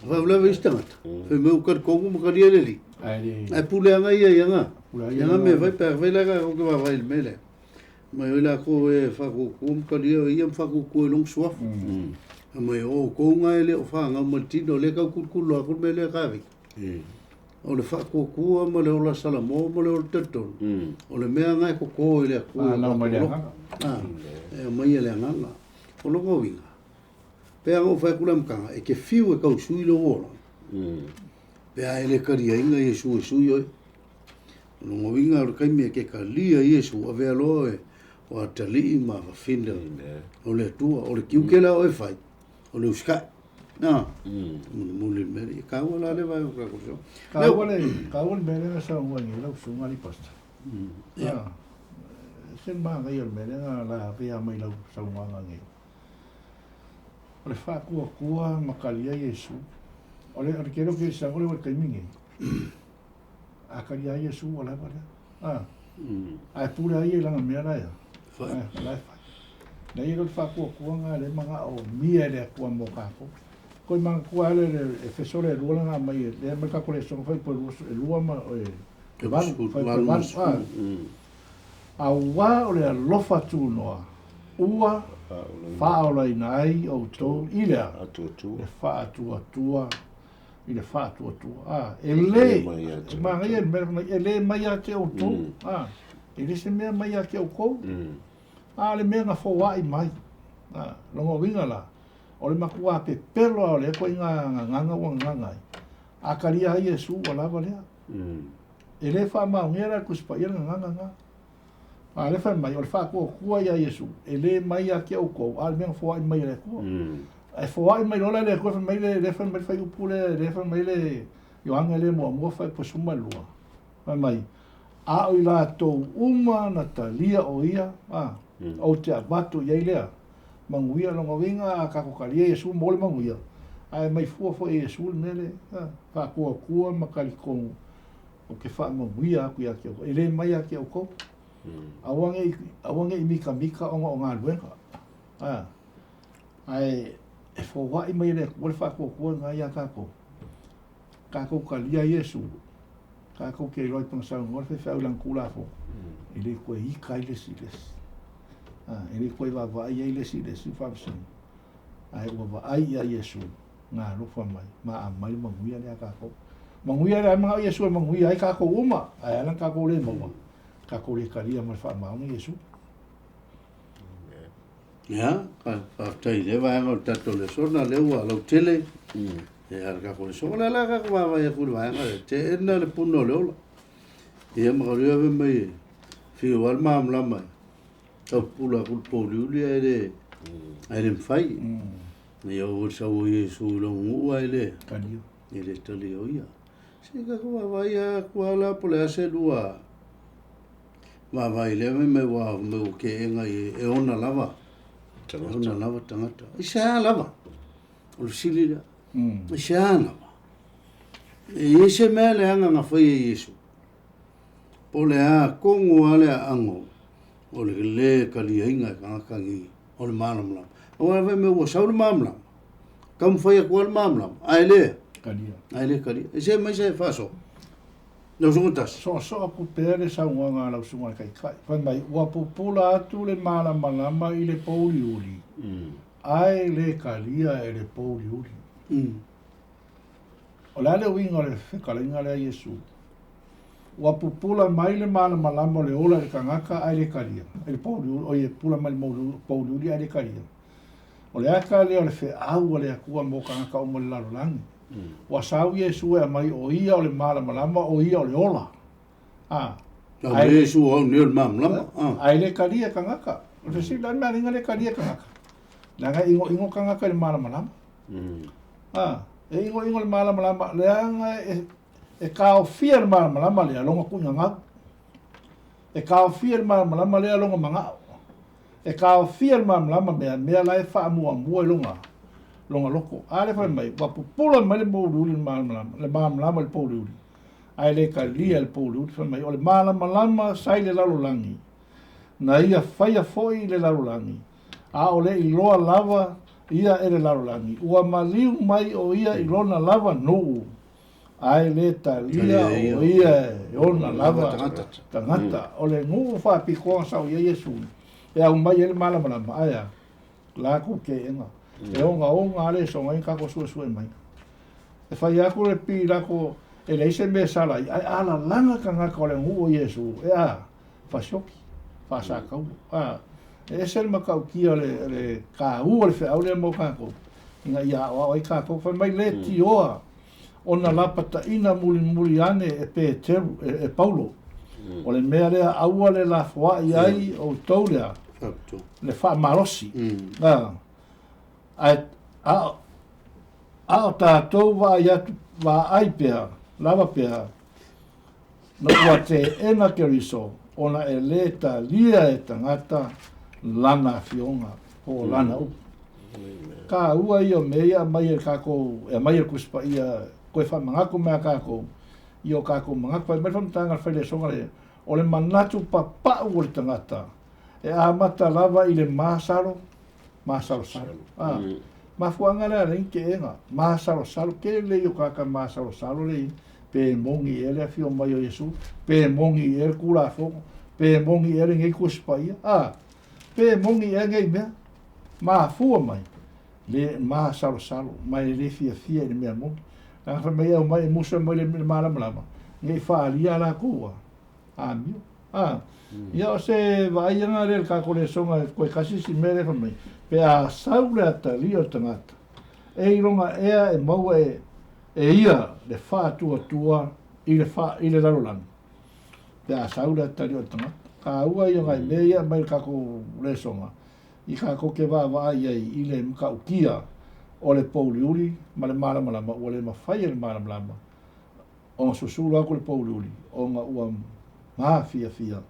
Whai wale isi tangata. Whai meu kari kongu ma kari le li. Ai le Ai pule anga ia ia ngā. Pule Ia ngā me whai pēr whai la ka ko ke wawai le mele. Mai oi la ko e whakukua ma kari ia ma whakukua i long suafu. A mai o kou ngā ele o whanga ma le tino le kau kurukuru a kuru me le kāwiki. O le whakukua ma le ola salamo ma le ola talitonu. O le mea ngai ko kō i le Atua. Whanau mai le agaga. Ah, e mai e le agaga. O longa uiga. Pea ngau whai kula mkanga, e ke fiu e kau sui le ola. Pea e le karia inga Iesu e sui oi. O longa uiga o le kaimi e ke kalia Iesu a vea loa e o atalii ma wawhinda. O le Atua, o le kiukela o e whai. O le uskai. Nā, muli muli mele. I kaua la le vai o ka kuso. Kaua le kaua le mele na sa ngua ngi lau sunga li pasta. Ia. Se ma ngai o le mele na la vea mai lau saunoaga nei. O le whaakuakua ma kalia Iesu. O le o le kero ke sa o le kaimi nei. A kalia Iesu o la lea. Ah. Ai pule ai e langa mea la ia. Whai. Ai, la e whai. Nei e le whaakuakua ngā le manga o mia le akua mō kākou. Koi manga kua ale le e fesore e lua langa mai e le mai kako le songa whai po e lua ma e E valu, valu, whai po valu valu. ma sefulu. A ua o le alofa tūnoa, ua whaolaina ai o tō i lea. Atuatua. Le whaatuatua, i le whaatuatua. Ah, e le, mai ia te manga ia, mea mai, e le mai a te o tō. Ah, e le se mea mai a te o kou. A le mea nga fōwai mai. Ah, longo winga la. O le makua pe pelo o le ko inga nganga wa nganga. A karia ai Iesu o lava lea. E le wha maungia la kuspa ia nganga nga. A lea fai mai, o le faatuatua iā Iesu, e lē mai ia te ʻoukou, a o le mea na foaʻi mai e le Atua. Ae foaʻi mai loa la e le Atua, fai mai le, lea fai mai le fuaiupu lea, lea fai mai le Ioane lea muamua fuaiupu 12, fai mai, A o i latou uma na talia o ia, a, ou te avatu i ai lea manuia. Lona uiga, a tatou talia Iesu mo le manuia, ae aumai fua foi e Iesu le mea lea, a, faatuatua ma talitonu ou te faamanuia atu ia te outou, e le mai ia te outou. Aua ne i, aua ne i mitamita ona o galuega. A, ae e foai mai e le Atua le faatuatua lena ia tatou. Tatou talia Iesu, tatou te iloa i pana saunoa le faifeau i lana Tulafono, e le toe ita ai le isi i le isi. A, e le toe vaavaai ai le isi i le isi faamasino. Ae ua vaai ia Iesu, na alofa mai, ma aumai le manuia lea a tatou. Manuia lea, manao Iesu e manuia ai tatou uma, ae ala ona tatou le maua, tatou le talia ma le faamaoni Iesu. Ia, faafetai i lea vaega o le tatou lesona, lea ua lautele. Ia, le tatou lesona, o le ala tatou vaavaai atu i le vaega lea, teena le puna o le ola. Ia, ma ka ave mai e fiu lava le malamalama e tau pupula atu le pouliuli ae le, ae le mafai. Ia ua sau o Iesu i lona nuu ae le, e le talia o ia. Se tatou vaavaai atu lava la po o le a se lua vaavaai i lea mea mai ua mai ua teena i e ona lava, e ona lava tagata. I se a lava? O le fesili lea. I se a lava? E i ai se mea leaga na fai e Iesu? Po o le a tonu lava le aano o le lē taliaina e tagata nei o le malamalama. Aua fai mai ua sau le malamalama, taumafai atu lava le malamalama, ae le Talia. Ae le talia. E se mai se faasoa. Lau Susuga Tasi. Soosoo atu pea le saunoaga a lau Susuga i le Taitai. Fai mai, ua pupula atu le malamalama i le pouliuli, ae le talia e le pouliuli. O le a le uiga o le fetalaiga lea a Iesu? Ua pupula mai le malamalama o le ola i le tagata ae le talia, i le pouliuli, oi e pupula mai i le pouliuli ae le talia. O le ata lea o le feau a le Atua mo tagata uma i le lalolagi. Ua sau Iesu e aumai o Ia o le malamalama, o Ia o le ola. A. Nau Iesu o au nei o le malamalama. Ae le talia e tagata. O le fesili, o le a le mea aliga le talia e tagata? Leaga e inoino tagata i le malamalama. A, e inoino i le malamalama, leaga e, e taofia le malamalama lea lona tuigagau. E taofia le malamalama lea lona manao. E taofia le malamalama mea, mea la e faamuamua i lona, lona loko. A lea fai mai, ua pupula mai le pouliuli le malamalama, le malamalama i le pouliuli, ae le talia e le pouliuli. Fai mai, o le malamalama sa i le lalolagi, na ia faia foi i le lalolagi, a o le iloa lava ia e le lalolagi, ua maliu mai o ia i lona lava nuu, ae le talia o ia e ona lava tagata. O le nuu faapitoa na sau i ai Iesu, e aumai ai le malamalama, ae a? Latou teena. E ogaoga lava le soga ai tatou suesue mai. E fai atu le Pilato, e leai se mea e sala ai, ae a lalaga tagata o le nuu o Iesu, e a? Fasioki, faasatauro. A, e ese le matautia o le, le taua o le feau lea mo tatou, ina ia aoao ai tatou. Fai mai le tioa ona lapataina mulimuli ane e Peteru, e, e Paulo. O le mea lea aua le lafoai ai outou lea, le faamalosi. A, ae, a, a o tatou vaai atu, vaai pea, lava pea, Na ua teena Keriso ona e lē talia e tagata lana afioga po o lana upu. Taua ia o mea ia aumai e tatou, e aumai e le Tusi Paia toe faamanatu mai a tatou i o tatou manatu. Fai mai le faamatalaga a le failesoga lea, o le manatu papau o le tagata e amata lava i le masalo, masalosalo. A, mafuaaga lea alai ni teena, masalosalo, tele ia o tagata masalosalo le pe moni ea le afio mai o Iesu, pe moni ea le Tulafono, pe moni ea lenei Tusi Paia, a, pe moni ea nei mea, mafua mai le masalosalo, ma e le fiafia i le mea moni. Leaga fai mai e aumai e musa mai le malamalama, nei faaalia a latou amio. A, ia o se vaaiga lea i le tatou lesona e koe tasi si mea lea fai mai, pe a sau le atalia o le tagata, e iloga ea e maua e e ia le faatuatua i le, fa, i le lalolagi, pe a sau le atalii o le tagata. Taua ia nai mea ia mai le tatou lesoga i tatou te vaavaai ai i le matautia o le pouliuli ma le malamalama ua le mafai e le malamalama ona susulu atu le pouliuli ona ua mafiafia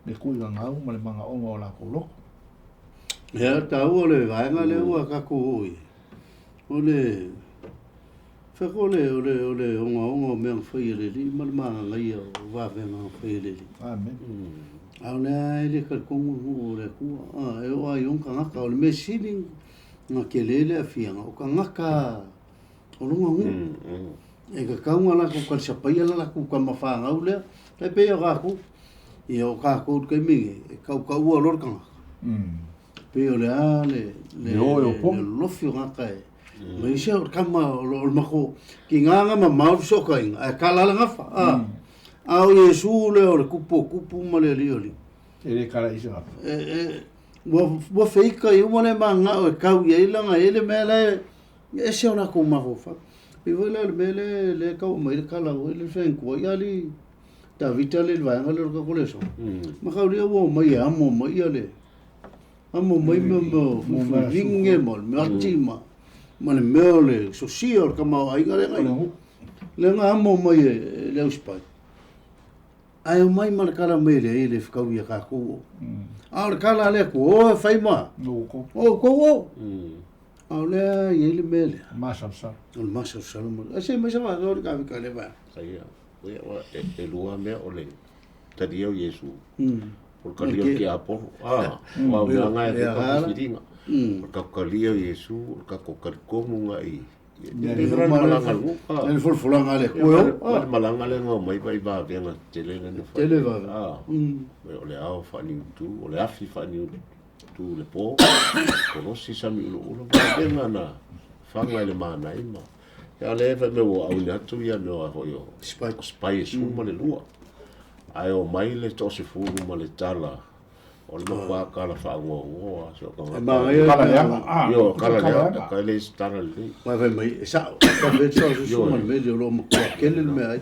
le tuigagau ma le manaoga o latou loto. Ia, taua le vaega lea ua tatou oo i ai. O le fai o le o le o le ogaoga o mea na fai e le Alii ma le magagaia o vavega na fai e le Alii. Amen. A o lea e le talitonu le nuu o le Atua. A, e oo lava i ona tagata. O le mea sili na tele le aafiaga, o tagata o lona nuu. E tatau ona latou talisapaia le latou tama fanau lea. E pei o tatou. Ia o tatou i le taimi lenei, e tautaua loa le tagata. Pei o le a le Le o e o pogi. le lolofi o tagata e ma isi o le tama o le matou tiga na mamao le fesootaiga ae tala le gafa. A, a o Iesu lea o le Tupu o tupu ma le Alii o alii. E le kala i se gafa. E, ua feita i uma le mananao e tau i ai lana e le mea la e ese o latou mafaufau. E pei foi la o le mea lea lea e tau aumai ai le tala foi lea fai atu ai ali Tavita le vaega lea o le tatou lesona. Mataulia ua omai e amo mai ia le amo mai mea o fuifuilige ma le mea ati ma le mea o le sosia o le tamaoaiga lea na i lea na amo mai e le ausipai. Ae omai ma le tala mai le e le fetaui ia tatou o. A o le tala a le Atua, o e fai ma O o outou o. A o lea e i ai le mea lea. Masalosalo. O le masalosalo ma. Ae se mai sa faatoa le Tavita i lea vaega. Ia, ia, e lua mea o le talia o Iesu. O le talia o le tiapolo. Ah, aua o mea na e fai ka filifiliga. O le tatou talia o Iesu, o le tatou talitonuga i Le folafolaga a le Atua e o. Le malaga lea na omai vai vavega tetele lea na fai. Tele vavega. O le ao faaniutu, o le afi faaniutu i le po, kolosi sami uluulu, vavega na faga i le manaia ma. Ia o lea fai mai ua auina atu ia mea foi o spy e 12. Ae omai le 30 ma le tala o le matua tala faagoagoa so E manaia Kala leaga. Io, kala leaga, ka le se tala lelei. Mai fai mai, e sao, ka fai sao susu ma le mea lea o lo o matua tele le mea ai.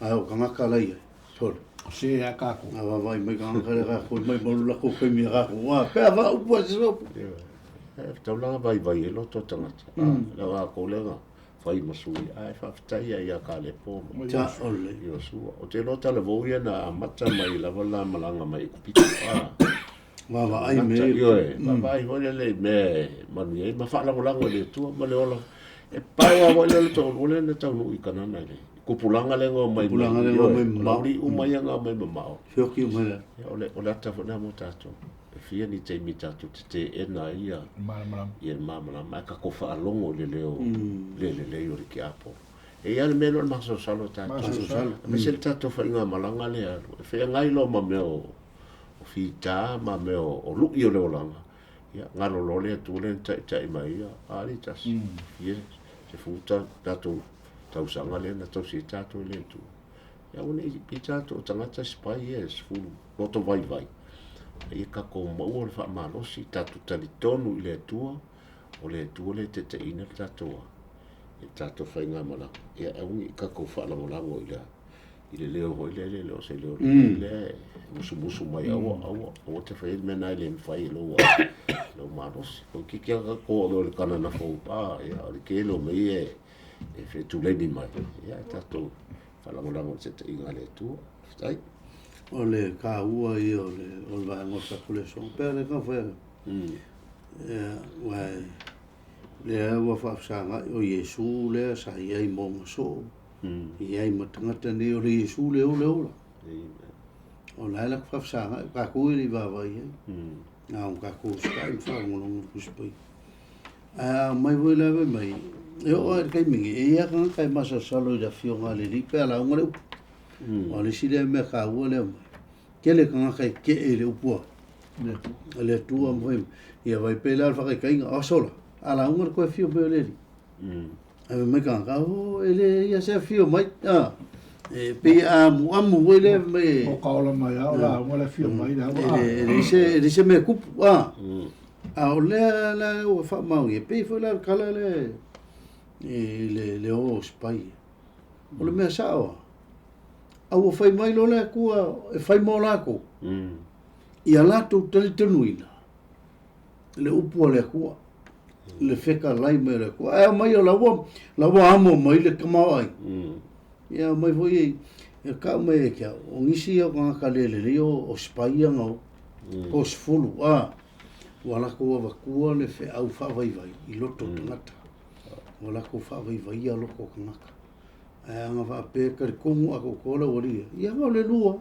Ae o tagata la i ai, sole. Se a tatou. A vaavaai mai tagata lea tatou mai mau latou taimi a tatou. A, pe a faaupu a se sopo. E taulaga vaivai ai loto o tagata. Le latou lea na fai ma sui, ae faafetai ai ia Kalepo ma Sa o le. Iosua. O te iloa talavou ia na amata mai lava la malaga mai Ekupito. Vaavaai me. Ioe, vaavaai foi lele i mea e manuia ai ma faalagolago i le Atua ma le ola. E pau lava foi lea o le toalua lea na taunuu i Kanana i le tupulaga lea na omai mai. Tupulaga lea na omai mamao. O lauli uma ia na omai mamao. Feoki uma lea. Ia, o le ata foi lena mo tatou. E fia ni taimi tatou te teena ai ia Malamalama. ia le malamalama, ae tatou faalogo i le leo le lelei o le tiapolo. E i ai le mea lea o le masalosalo o tatou. Masalosalo. Aemaise le tatou faigamalaga lea alu. E feagai loa ma mea o fita ma mea o lui o le olaga. Ia, galo loa le Atua lea na taitai mai ia, a le tasi. Ia, se futa tatou tausaga lea na tausi ai tatou e le Atua. Ia, aua ne i pei tatou o tagata sipai ia e sefulu loto vaivai. Ia tatou maua le faamalosi, tatou talitonu i le Atua, o le Atua lea e taitaiina le tatou i le tatou faigamalaga. Ia, aua ne i tatou faalagolago i le i le leo foi lea, le o se leo lea e musumusu mai, aua, aua, aua te faia le mea na e le mafai e lou, lou malosi. O kiki a tatou o le kanana fou, a, ia, o le tele o mea ia e fetuleini mai. Ia, tatou faalagolago i le taitaiga a le Atua. Faafetai. O le taua ia o le o le vaega o le tatou lesona. Pea le ka fai. Ia, uae, lea ua faafesagai o Iesu lea sa i ai mo masoo. I ai ma tagata nei o le Iesu le o le ola. O la e la faafesagai, tatou e le i vaavaai ai. Na o tatou usitai ma faalogologo i le Tusi Paia. Ae a aumai foi la fai mai, e oo lava i le taimi nei, e i ai lava tagata e masalosalo i le afioga a le Alii pe a lauga le upu. O le isi lea mea taua lea mai. Tele tagata e kee i le upu a le Atua ma fai mai. Ia vai pei la o le faataitaiga, o aso la, a lauga le toe afio mai o le Alii. Ae fai mai tagata, o e le ia se afio mai. A, e pei e amuamu foi lea fai mai. O ka ola mai a o lauga le afio mai le aua. E le se mea tupu. A, a o lea la ua faamaonia, pei foi la o le tala lea i le o o sipai. O le mea sao lava, A ua fai mai loa le Atua e fai mo lakou, ia latou talitonuina le upu a le Atua, le fetalai mai o le Atua. Ae aumai o la ua, la ua amo mai le tamaoaiga. Ia aumai foi e tau mai e te au, o nisi ia o tagata le lelei o spy ia na o, po 10, a, ua latou avatua le feau faavaivai i loto o tagata. Ua latou faavaivaia loto o tagata. Ae ana faapea e talitonu atoatoa le aualii ia, ia na o le lua.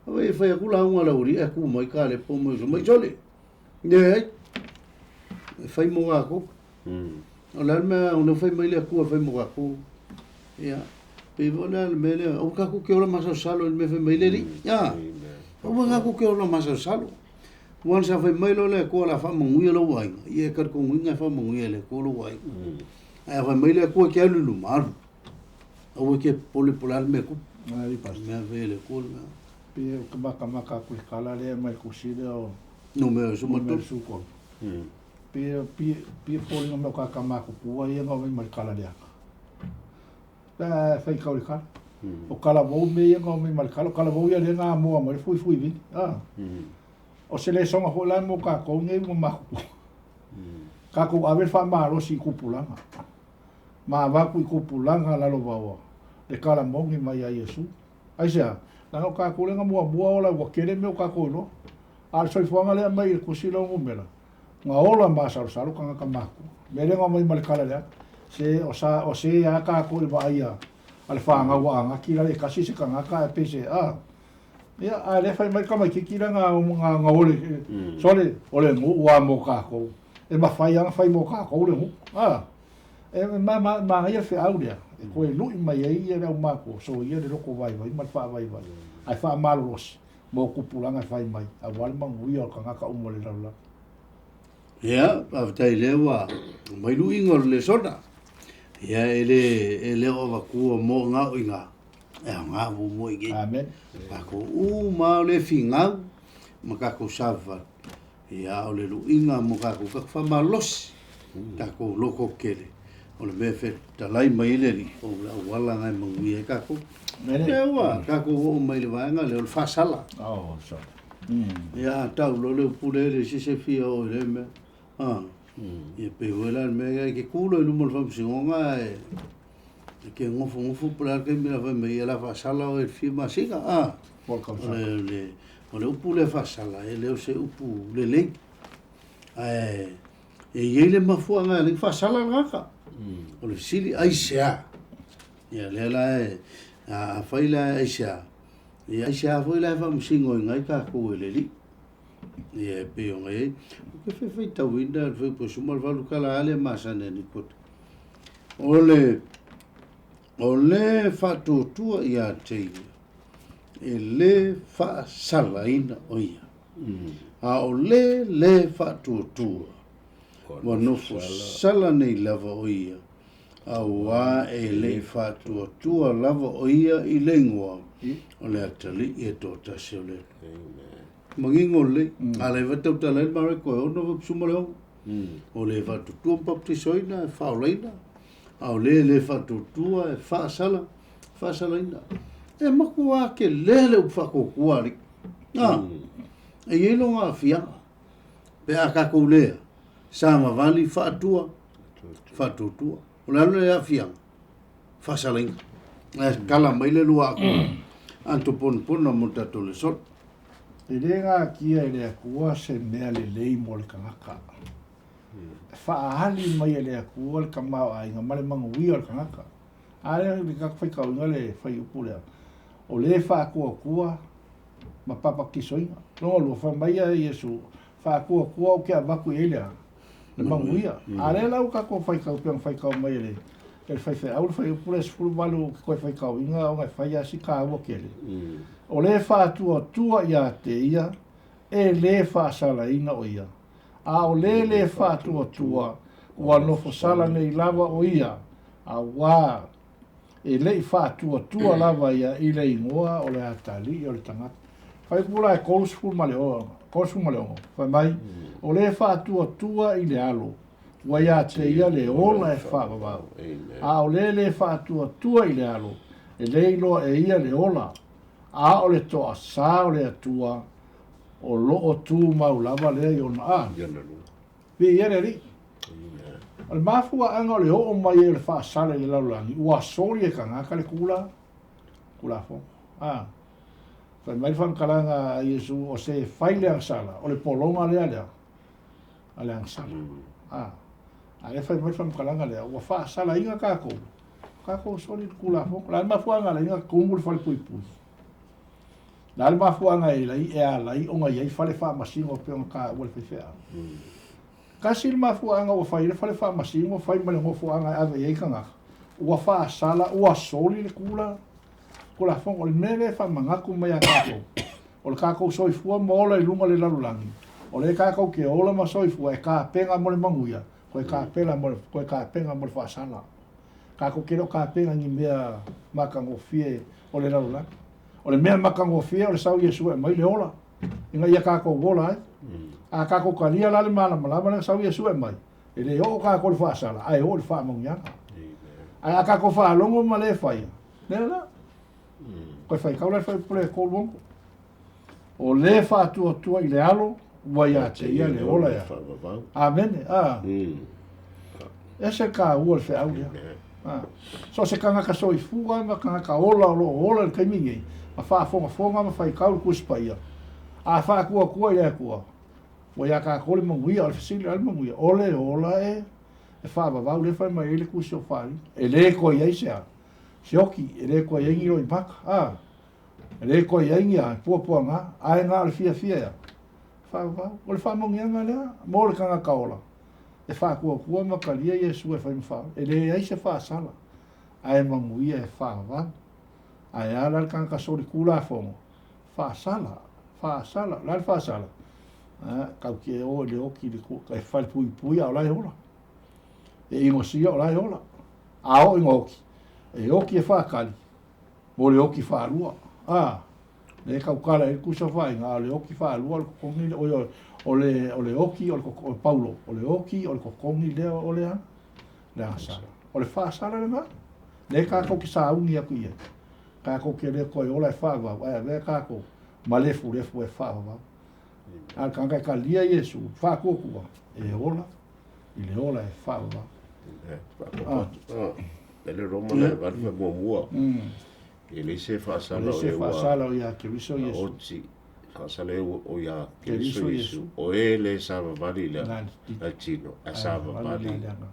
Aua e fai atu lauga a le aualii ae tu mai Kalepo ma Iosa mai, sole, leai, e fai mo tatou. O le a le mea o lea fai mai le Atua e fai mo tatou. Ia, pei foi la le mea lea, aua tatou te ola masalosalo i le mea fai mai le Alii. Ia, aua tatou te ola masalosalo. Aua sa fai mai loa le Atua o le a faamanuia lou aiga, ia e talitonuina e faamanuia e le Atua lou aiga. Ae a fai mai le Atua e te alu i luma, alu. Aua e te popole po o le a le mea e tupu. Ai, pastor. Mea fai e le Atua le mea. Pei e ou makamaka atu i le tala lea mai le tusi lea o Numera numera 13. 13. Pei pei pei e foliga mai o ka matutua ia na omai ma le kala leaga. Pe a faitau i le kala. O kalavou mea ia na omai ma le kala. O kalavou ia lea na amoa mai le fuifui vili. O se lesona foi la mo tatou nei ua matutua. Tatou ave le faamalosi i tupulaga. Ma avatu i tupulaga lalovaoa le tala moni mai ia Iesu. Aisea? Leaga o tatou lea na muamua ola ua tele mea o tatou iloa. A o le soifuaga lea aumai i le tusi lea o numera, na ola masalosalo tagata matutua. Mea lea na aumai ma le tala leaga. Se o sa o se a tatou i le vaaia a le fanau a Anaki la le tasi se tagata ae pei se a ia a lea fai mai le tamaititi lea na na na ole sole o le nuu a mo tatou. E mafai lava ona fai mo tatou le nuu. A e ma ma manaia le feau lea e toe lui mai ai ia le aumatua soia le loto vaivai ma le faavaivai ae faamalolosi mo tupulaga e fai mai aua le manuia o tagata uma o le lalolagi. Ia, faafetai lea ua mai luiga o le lesona. Ia, e le, e le o avatua mo ngau i ngā, e aoga muamua i nei. Amen. Tatou uma o le figau ma tatou savavali. Ia, o le luiga mo tatou tatou faamalosi, tatou loto tele. O le mea e fetalai mai ai le Alii, o le auala na e manuia ai tatou. Mele. Lea ua tatou oo mai le vaega lea o le faasala. Oh, sorry. Ia, a tau loa le upu lea e leai se isi e fia oo i lea mea. A, ia pei foi la le mea lea e te tu loa i luma o le faamasinoga ae e te nofonofo po o le a le taimi o le a fai mai ai, ia o le a faasala oe i le fia masina. A, Po o le tausaga. o le upu lea faasala, e le o se upu lelei. Ae e i ai le mafuaaga e ala ai ona faasala le tagata. O le fesili, aisea? Ia lea la e, a fai la e aisea, ia aisea foi la e faamasinoina ai tatou e le Alii. Ia e pei ona i ai. Ou te fia faitauina le fuaiupu e 18 tala lava lea masani a Nikota. O le, o le faatuatua ia te ia, e lē faasalaina o ia. A o le lē faatuatua, ua nofo sala nei lava o ia, auā e le i faatuatua lava o ia i le igoa o le Atalii e toatasi o le Atua. Manino lelei, a le va tautala ai le Mareko e 6 fuaiupu 16. O le faatuatua ma baptisoina e faaolaina, a o le lē faatuatua e faasala, faasalaina. E matua tele le upu faatuatua alii. A, e i ai lona aafiaga. Pe a tatou lea, savavali faatua, faatuatua. O le a le aafiaga? Faasalaina. Ae tala mai le lua atu atoponapona mo le tatou lesona. E le natia e le Atua se mea lelei mo le tagata. E faaali mai e le Atua le tamaoaiga ma le manuia o le tagata. A lea le tatou faitauina le fuaiupu lea, o le faatuatua ma papatisoina. Lona lua, fai mai ia Iesu, faatuatua ou te avatu i ai le a? Le manuia. A lea la ua tatou faitau pei ona faitau mai e le e le faifeau le fuaiupu lea 18 ou te toe faitauina ona e fai lava si taua tele. O le faatuatua ia te ia, e lē faasalaina o ia. A o le lē faatuatua, ua nofo sala nei lava o ia, auā e le i faatuatua lava ia i le igoa o le Atalii o le tagata. Fuaiupu la e 36, 36, fai mai, o le faatuatua i le Alo, ua ia te ia le ola e faavavau. A o le lē faatuatua i le Alo, e le iloa e ia le ola, A o le toasā o le Atua o loo tumau lava lea i ona a. I ona luga. Viia le Alii. O le mafuaaga o le oo mai ai o le faasala i le lalolagi, ua soli e tagata le kula, Tulafono. A. Fai mai le faamatalaga a Iesu, o se fai le agasala, o le pologa lea lea, a le agasala. A. A lea fai mai le faamatalaga lea, ua faasalaina tatou, tatou soli le Tulafono. O le a le mafuaaga e ala ai ona tumu le falepuipui? O le a le mafuaaga e ala e ala ai ona i ai fale faamasino e pei ona taua e le faifeau? Tasi le mafuaaga ua fai ai le fale faamasino, fai ma le nofoaga e ave i ai tagata, ua faasala, ua soli le tula, Tulafono. O le mea lea e faamanatu mai ia tatou, o le tatou soifua ma ola i luga o le lalolagi, o lea tatou te ola ma soifua e tapena mo le manuia, toe tapena mo le, toe tapena mo le faasala. Tatou te le o tapena i ni mea matagofie o le lalolagi. O le mea matagofie o le sau Iesu e aumai le ola, ina ia tatou ola ai. A tatou talia la le malamalama lea na sau Iesu e aumai, e le oo tatou i le faasala, ae oo i le faamanuiaga. Ae a tatou faalogo ma le faia, lea la, toe faitau la le fuaiupu lea e 36. O le faatuatua i le alo, ua ia te ia le ola e. Amene. A. Ese taua o le feau lea. A. So o se tagata soifua ma tagata ola o lo o ola i le taimi nei, ma faafogafoga ma faitau le Tusi Paia, a faatuatua i le Atua, ua ia tatou le manuia. O le fesili, o le a le manuia? O le ola e e faavavau lea e fai mai ai le Tusi o Faaaliga. E le toe i ai se a? Se oki, e le toe i ai ni loimata. A. E le toe i ai ni a, puapuaga, ae na o le fiafia ea. Faavavau. O le faamanuiaga lea mo le tagata ola e faatuatua ma talia Iesu e fai ma faaola. E leai se faasala, ae manuia e faavavau. Ae a la le tagata solitulafono? Faasala, faasala. O le a le faasala? A, tatou te o i le oti i le e falepuipui a o la e ola. E inosia o la e ola. A oo ina oti, e oti e faatali mo le oti faalua. A, lea e tautala ai le tusi faaina, a o le oti faalua o le totogi lea, oi, o le, o le oti o le, o le Paulo, o le oti o le totogi lea o le a? Le agasala. O le faasala lena, lea tatou te sauni atu i ai. Tatou te le toe ola e faavavau, ae avea tatou ma lefulefu e faavavau. A o le tagata e talia Iesu, faatuatua, e ola i le ola e faavavau. E le Roma na e valu fai muamua. E leai se faasala o e ua. Faasala o ia Keriso Iesu. Oti faasala e o ia Keriso Iesu. O e le savavali i le tino, ae savavali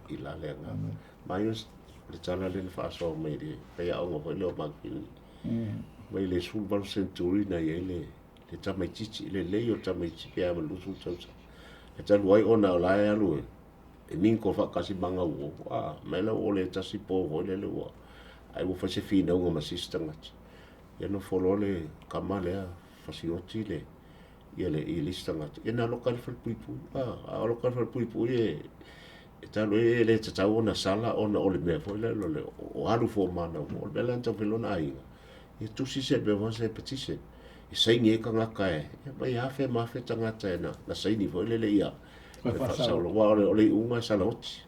i la le agaga. Mai o le tala lea na faasoa mai le faiaoga foi lea o Makini. Mai le 18 century na i ai le le tamaitiiti, le lelei o le tamaitiiti pe a ma le 20 tausaga. E talu ai ona o la e alu e e minko faatasi ma gauo, a, mai la ua le tasi po foi lele ua, ai ua fai se finauga ma se isi tagata. Ia nofo loa le kama lea fasioti le, ia le, i le isi tagata. Ia na loka i le falepuipui, a, a o loka i le falepuipui e, e talo e, e le tatau ona sala ona o le mea foi lele o le, o alu fua manau. O le mea la na tau fai lona aiga, ia tusi se mea foi se petition. E saini ai tagata e, ia mai afe ma afe tagata e na, na saini foi lele ia, Koe faasaulo. Aua o le, o le iuga e salaoti.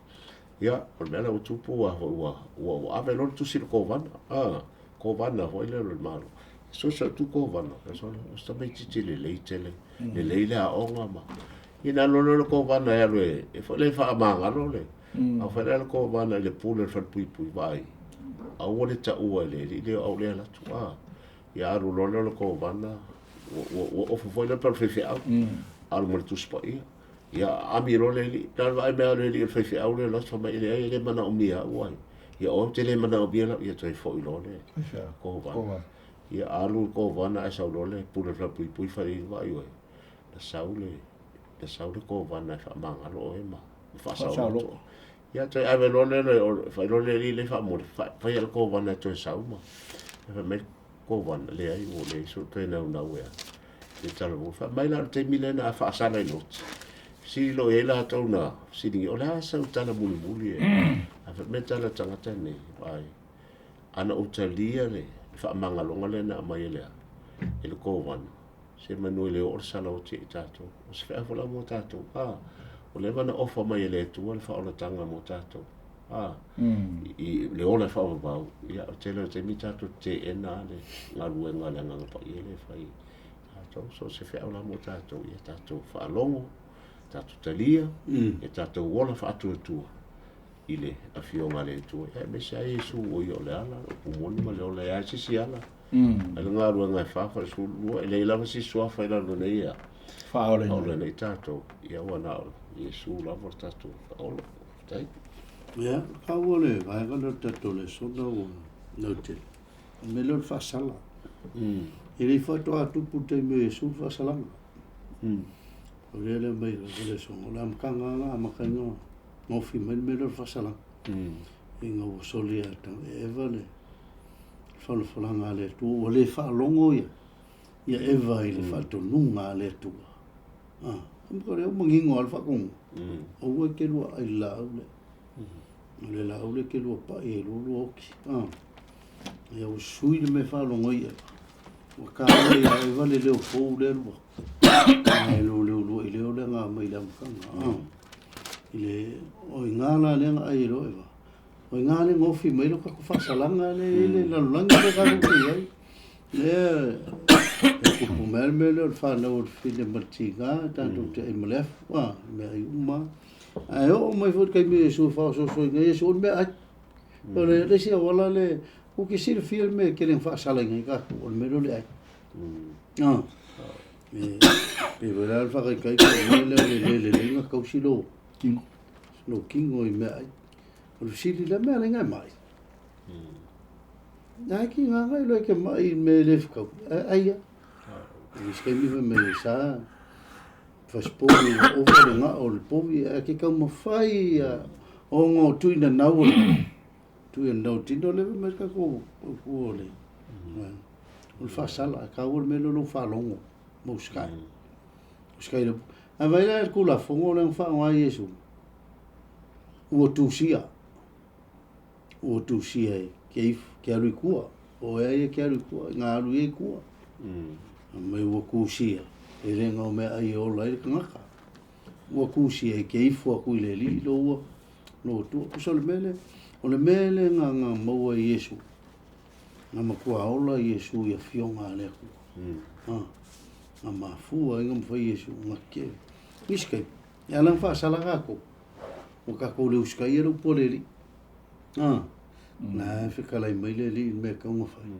Ia, o le mea lea ua tupu ua, ua, ua, ua ave loa le tusi i le kovana. A, kovana foi lea o le Malo. So so tu kovana, e solo, o se tamaitiiti lelei tele, lelei le aoga ma. Ia na alu loa le kovana e alu e, e foi lea e faamagalo le, a fai lea le kovana i le pule o le falepuipui, vaai, aua le taua i le alii lea o au lea e alu atu. A, ia alu loa lea o le kovana, ua, ua, ua ofu foi lea pe o le faifeau. Alu ma le Tusi Paia. Ia ami loa le alii, na o le vaai mai lava o le alii o le faifeau lea loa fai mai, e leai e le manaomia au ai. Ia o au te le manaomia lau, ia toe foi loa le kovana. Ia alu le kovana ae sau loa le pule o le falepuipui fai i vaai oe, na sau le, na sau le kovana e faamagalo oe ma faasaoloto. Ia toe ave loa le, fai loa le alii lea faamuli, fai le kovana e toe sau ma, fai mai le kovana, leai ua leai sou toe naunau e alu. Le tala ua fai mai la o le taimi lea na faasala i loti. Fesili loa i ai latou na fesiligia, o le a sau tala mulimuli e? Ae fai mai le tala a le tagata lenei, vaai, ana ou talia le faamagaloga lea na aumai e le a? E le kovana, se manu e le oo le salaoti i tatou. O se feau foi la mo tatou. A, ua leva ona ofa mai e le Atua le faaolataga mo tatou. A i le ola e faavavau, ia, o le tele o taimi tatou te teena lava le galuega a le Agaga Paia lea e fai i tatou. So o se feau la mo tatou, ia tatou faalogo, tatou talia, ia tatou ola faatuatua i le Afioga a le Atua, ia aemaise lava Iesu o Ia o le ala, o le upu moni ma le ola, e leai se isi ala. Ai le galuega e 4 12, e leai lava se isi suafa i lalo nei e faaola ai tatou, ia ua na o Iesu lava le tatou faaola. Faafetai. Ia, pau o le vaega lea o le tatou lesona ua lautele, o le mea lea o le faasala. E le i faatoa tupu i le taimi o Iesu le faasalaga. O lea le aumai i le lesona, o le amataga lava na amata ai ona ofi mai le mea lea o le faasalaga. Ina ua soli ia e Eva le folafolaga a le Atua, ua le faalogo ia ia Eva i le faatonuga a le Atua. Ah, o lea ua manino lava le faatonuga. Aua e te lua ai i le laau lea. O le laau lea e te lua pai ai loa lua oti. Ah, ia ua sui le mea e faalogo ai Eva. Ua taua ia Eva le leo fou lea lua. Ae lo leo lua i leo lea na aumai i le amataga. Ah, i le, o i ina la lea na ai ai loa Eva. O i ina lea na ofi mai ai lo tatou faasalaga lea e i ai le lalolagi lea tatou te i ai. Lea e tupu mai lava le mea lea o le fanau o le fine ma le tiga, tatou te ai ma le afu, a, meaai uma lava. Ae oo mai foi i le taimi o Iesu e faaosoosoina ai Iesu, o le meaai. O le isi auala lea, ou te silafia le mea e tele ina faasalaina ai tatou, o le mea lea o le ai. A, e pei foi la o le faataitaiga o le mea lea o le le lelei ona tausi lou tino i meaai. O le fesili, o le a le mea e ala ai ona e mai? Nā ki ngā ngai loa ke mai i mea e le whakau. Ai ia. I se kaimi fai mai sa fasipovi ova le ngā o le povi a ke kau mawhai a o ngō tui na nau o le tui na nau tino le mai ka ko o le o le whasala a kau o le mea lo whalongo mo sky. Sky le a vai la kula fongo le wha ngā Yesu. Ua tusia. Ua tusia e kia ifo, kia alu i kua. O ea ia kia alu i kua, ngā alu ia i kua. Mai ua kusia, e le ngau mea ai e ola ai le kangaka. Ua kusia e kia ifo aku i le alii lo ua, lo tua. Pusa o le mea lea, o le mea lea nga, nga maua e Iesu. Nga matua ola Iesu i afioga a le Atua. Ha, nga mafua ai nga mawhai Iesu, nga ke. Nisi kai, e ala nga whaasala kākou. Ua kākou le usikaia le upu a le alii. Ah, na e fekalai mai le alii i le mea e tau ona fai.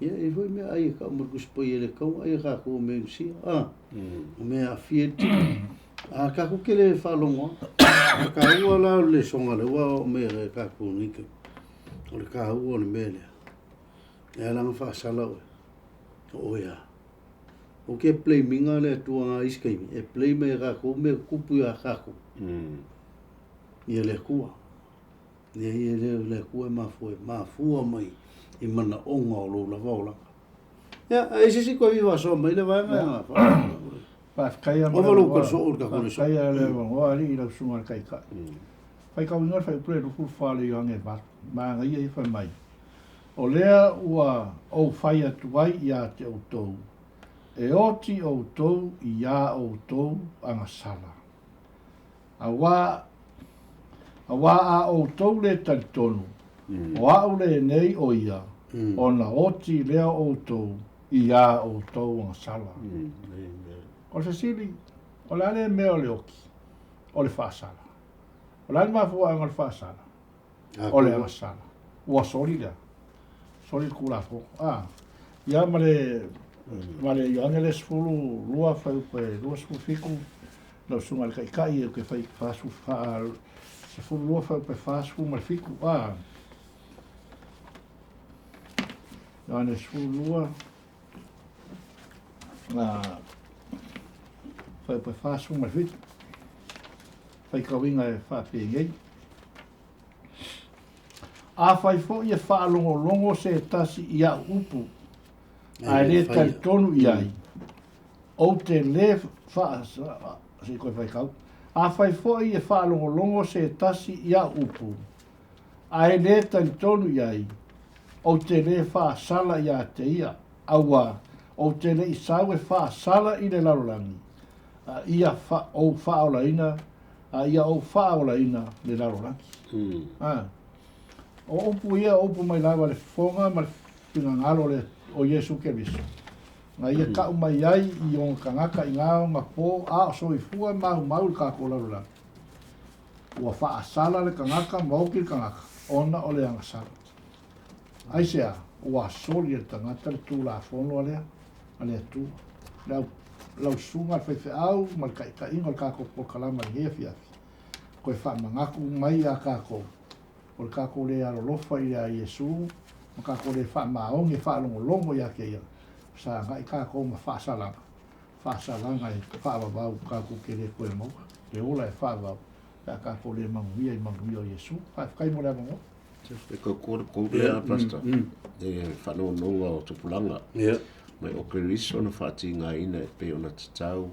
Ia, e foi mea ai e kau ma le Tusi Paia le tau ai e kākou o mea inisia. Ah, o mea e aafia ai le tino. A kākou ke le faalogo a kāua la o le lesoga lea ua oo mai e kākou nei taimi. O le kāua o le mea lea. E ala ona faasala oe, o oe a. O ke blame iga le Atua nga isi taimi, e blame ai e kākou mea tutupu iā kākou. Ia le Atua. Ia ia lea o le Atua e mafua, e mafua mai i manaoga o lou lava olaga. Ia, a i se isi toe viva asoa mai le vaega ia Faafetai a Ova lou taliso'o i le tatou leso'o. Faafetai a le avanoa alii i lau susuga i le Taitai. Faitauina le fuaiupu le 24 o le Ioane 8, manaia ia fai mai, O lea ua ou fai atu ai iā te outou, e oti outou iā outou agasala. Auā, auā a outou lē talitonu, o a'u lenei o ia, ona oti lea o outou iā outou agasala. O le fesili, o le a lea mea o le oti? O le faasala. O le a le mafuaaga o le faasala? O le agasala. Ua soli lea. Soli le Tulafono. A, ia ma le, ma le Ioane le 12 fuaiupu e 27, lau Susuga i le Taitai, ou te fai 40, 12 fuaiupu e 47, a. Ioane 12, a, fuaiupu e 47, faitauina e faapenei. Afai foi e faalogologo se tasi i a'u upu, ae le talitonu i ai, ou te lē se i toe faitau. Afai foi e faalogologo se tasi i a'u upu, ae lē talitonu i ai, ou te lē faasala iā te ia, auā, ou te le i sau e faasala i le lalolagi, a ia ou faaolaina. A ia ou faaolaina le lalolagi. O upu ia o upu mai lava le fofoga ma le finagalo o le o Iesu Keriso, na ia ka'u mai ai i ona tagata i gā ona pō a o soifua maumau i le kākou lalolagi. Ua faasala le tagata ma oki le tagata ona o le agasala. Aisea? Ua soli e le tagata le Tulafono a le a le Atua. Le au lausuga a le faifeau ma le taitaiga o le kākou polokalama i lenei afiafi, toe faamanatu mai iā kākou o le tatou le alolofa ia Iesu ma tatou le faamaoni e faalogologo ia te Ia, sagai tatou ma faasalaga, faasalaga e faavavau tatou te le toe maua le ola e faavavau pe a tatou le manuia i manuia o Iesu. Faafetai mo le avanoa. E kau le kou lea, Pastor, e whanononga o tupulaga. Mai o Keriso na whaatingaina e pe ona tatau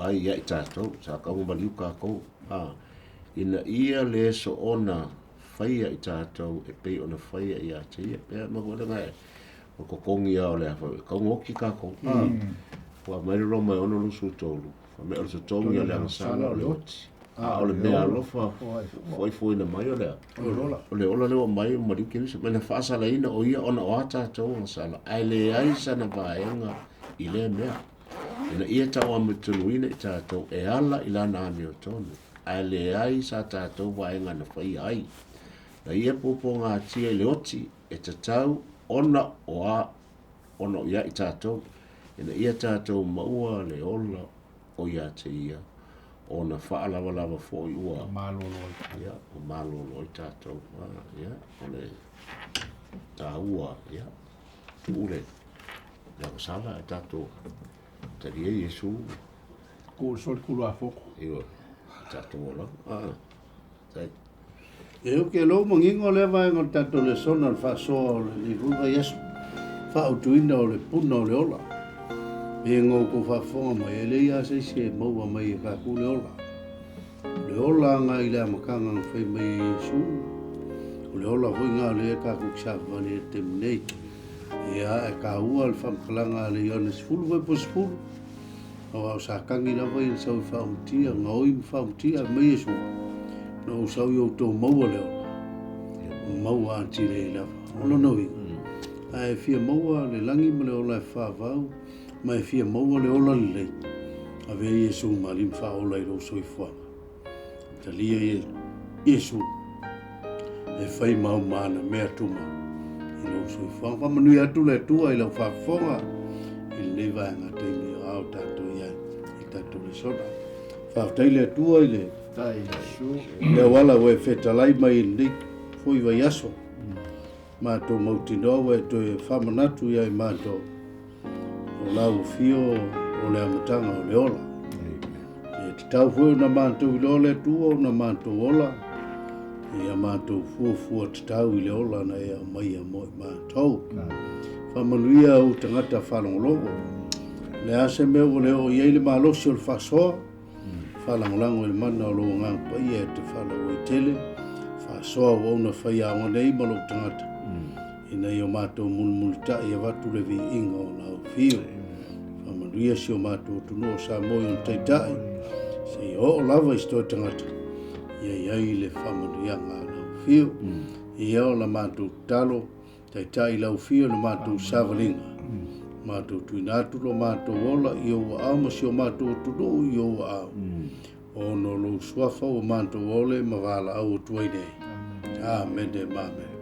ai ia i tātou, sa kaunga maliu kākou. Ina ia le so ona whaia i tātou e pe ona whaia i a te ia. Pea ma koe lenga e o kokongi a o le awha, kaunga oki kākou. Ua mai le Roma e ono lusu tolu. Fa me o le totongi o le agasala o le oti. A o le mea alofa foi na mai o le o le ola lea ua mai o maliu Keriso. Mai na faasalaina o ia ona o a tātou agasala. Ae leai sana vaega i lea mea. Ina ia tau amatunuina i tātou e ala i lana amiotonu. Ae leai sa tātou vaega na whaia ai. Na ia pōpō ngā tia i le oti e tatau ona o a ona o ia i tātou. Ina ia tātou maua le ola o ia te ia ona whaalawalawa foi ua Malolo ai. Ia, o malolo ai tātou. Ia, o le tāua, ia, tuule. Le agasala e tātou. Talia Iesu, Ku soli kulu a foko. Ia, tātou ola. Tai, E o ke lo mangingo le vaega o le tatou lesona o le faasoa o le lifuga Iesu. Faautuina o le puna o le ola. E ngau ko faafofoga mai e le ia se isi e maua mai e kākou le ola. O le ola anga i le amataga na fai mai e Iesu. O le ola foi ngā le e kākou kisafavali e te taimi nei. Ia e kāua le faamatalaga a le Ioane 10 foi po 10. Au au sa kangi lava i le sau i faaumatia, ngaoi ma faaumatia mai Iesu. Na ou sau i outou maua le ola. Maua atili ai lava. O lona uiga. Ae fia maua le lagi ma le ola e faavau, ma e fia maua le ola lelei. Ave Iesu ma alii ma faaola i lou soifuaga. Talia ie Iesu e fai mau mana mea tuma i lou soifuaga. Faamanuia atu le Atua i lau faafofoga i lenei vaega taimi o ao tatou i ai i tatou lesona. Faafetai le Atua i le Tai Iesu. le auala ua e fetalai mai i lenei foi vaiaso. Matou mautinoa ua e toe faamanatu ia i matou o lau afio o le amataga o le ola. E tatau foi ona matou iloa le Atua ona matou ola, ia matou fuafua tatau i le ola na e aumaia mo i matou. Faamanuia ou tagata faalogologo. Le a se mea ua le oo i ai le malosi o le faasoa, faalagolago i le mana o lou agaga paia e te faalauaitele, faasoa ua ona faiaoga nei ma lou tagata. Ina ia o matou mulimulitai avatu le viiga o lau afio. Faamanuia si o matou atunuu o Samoa i ona taitai, seia oo lava i se toe tagata, ia i ai le faamanuiaga a lau afio. Ia o la matou tatalo, taitai lau afio le matou savaliga. Matou tuuina atu lo matou ola i ou aao ma si o matou atunuu i ou aao. Ona o lou suafa ua matou ole ma valaau atu ai nei. Amene ma amene.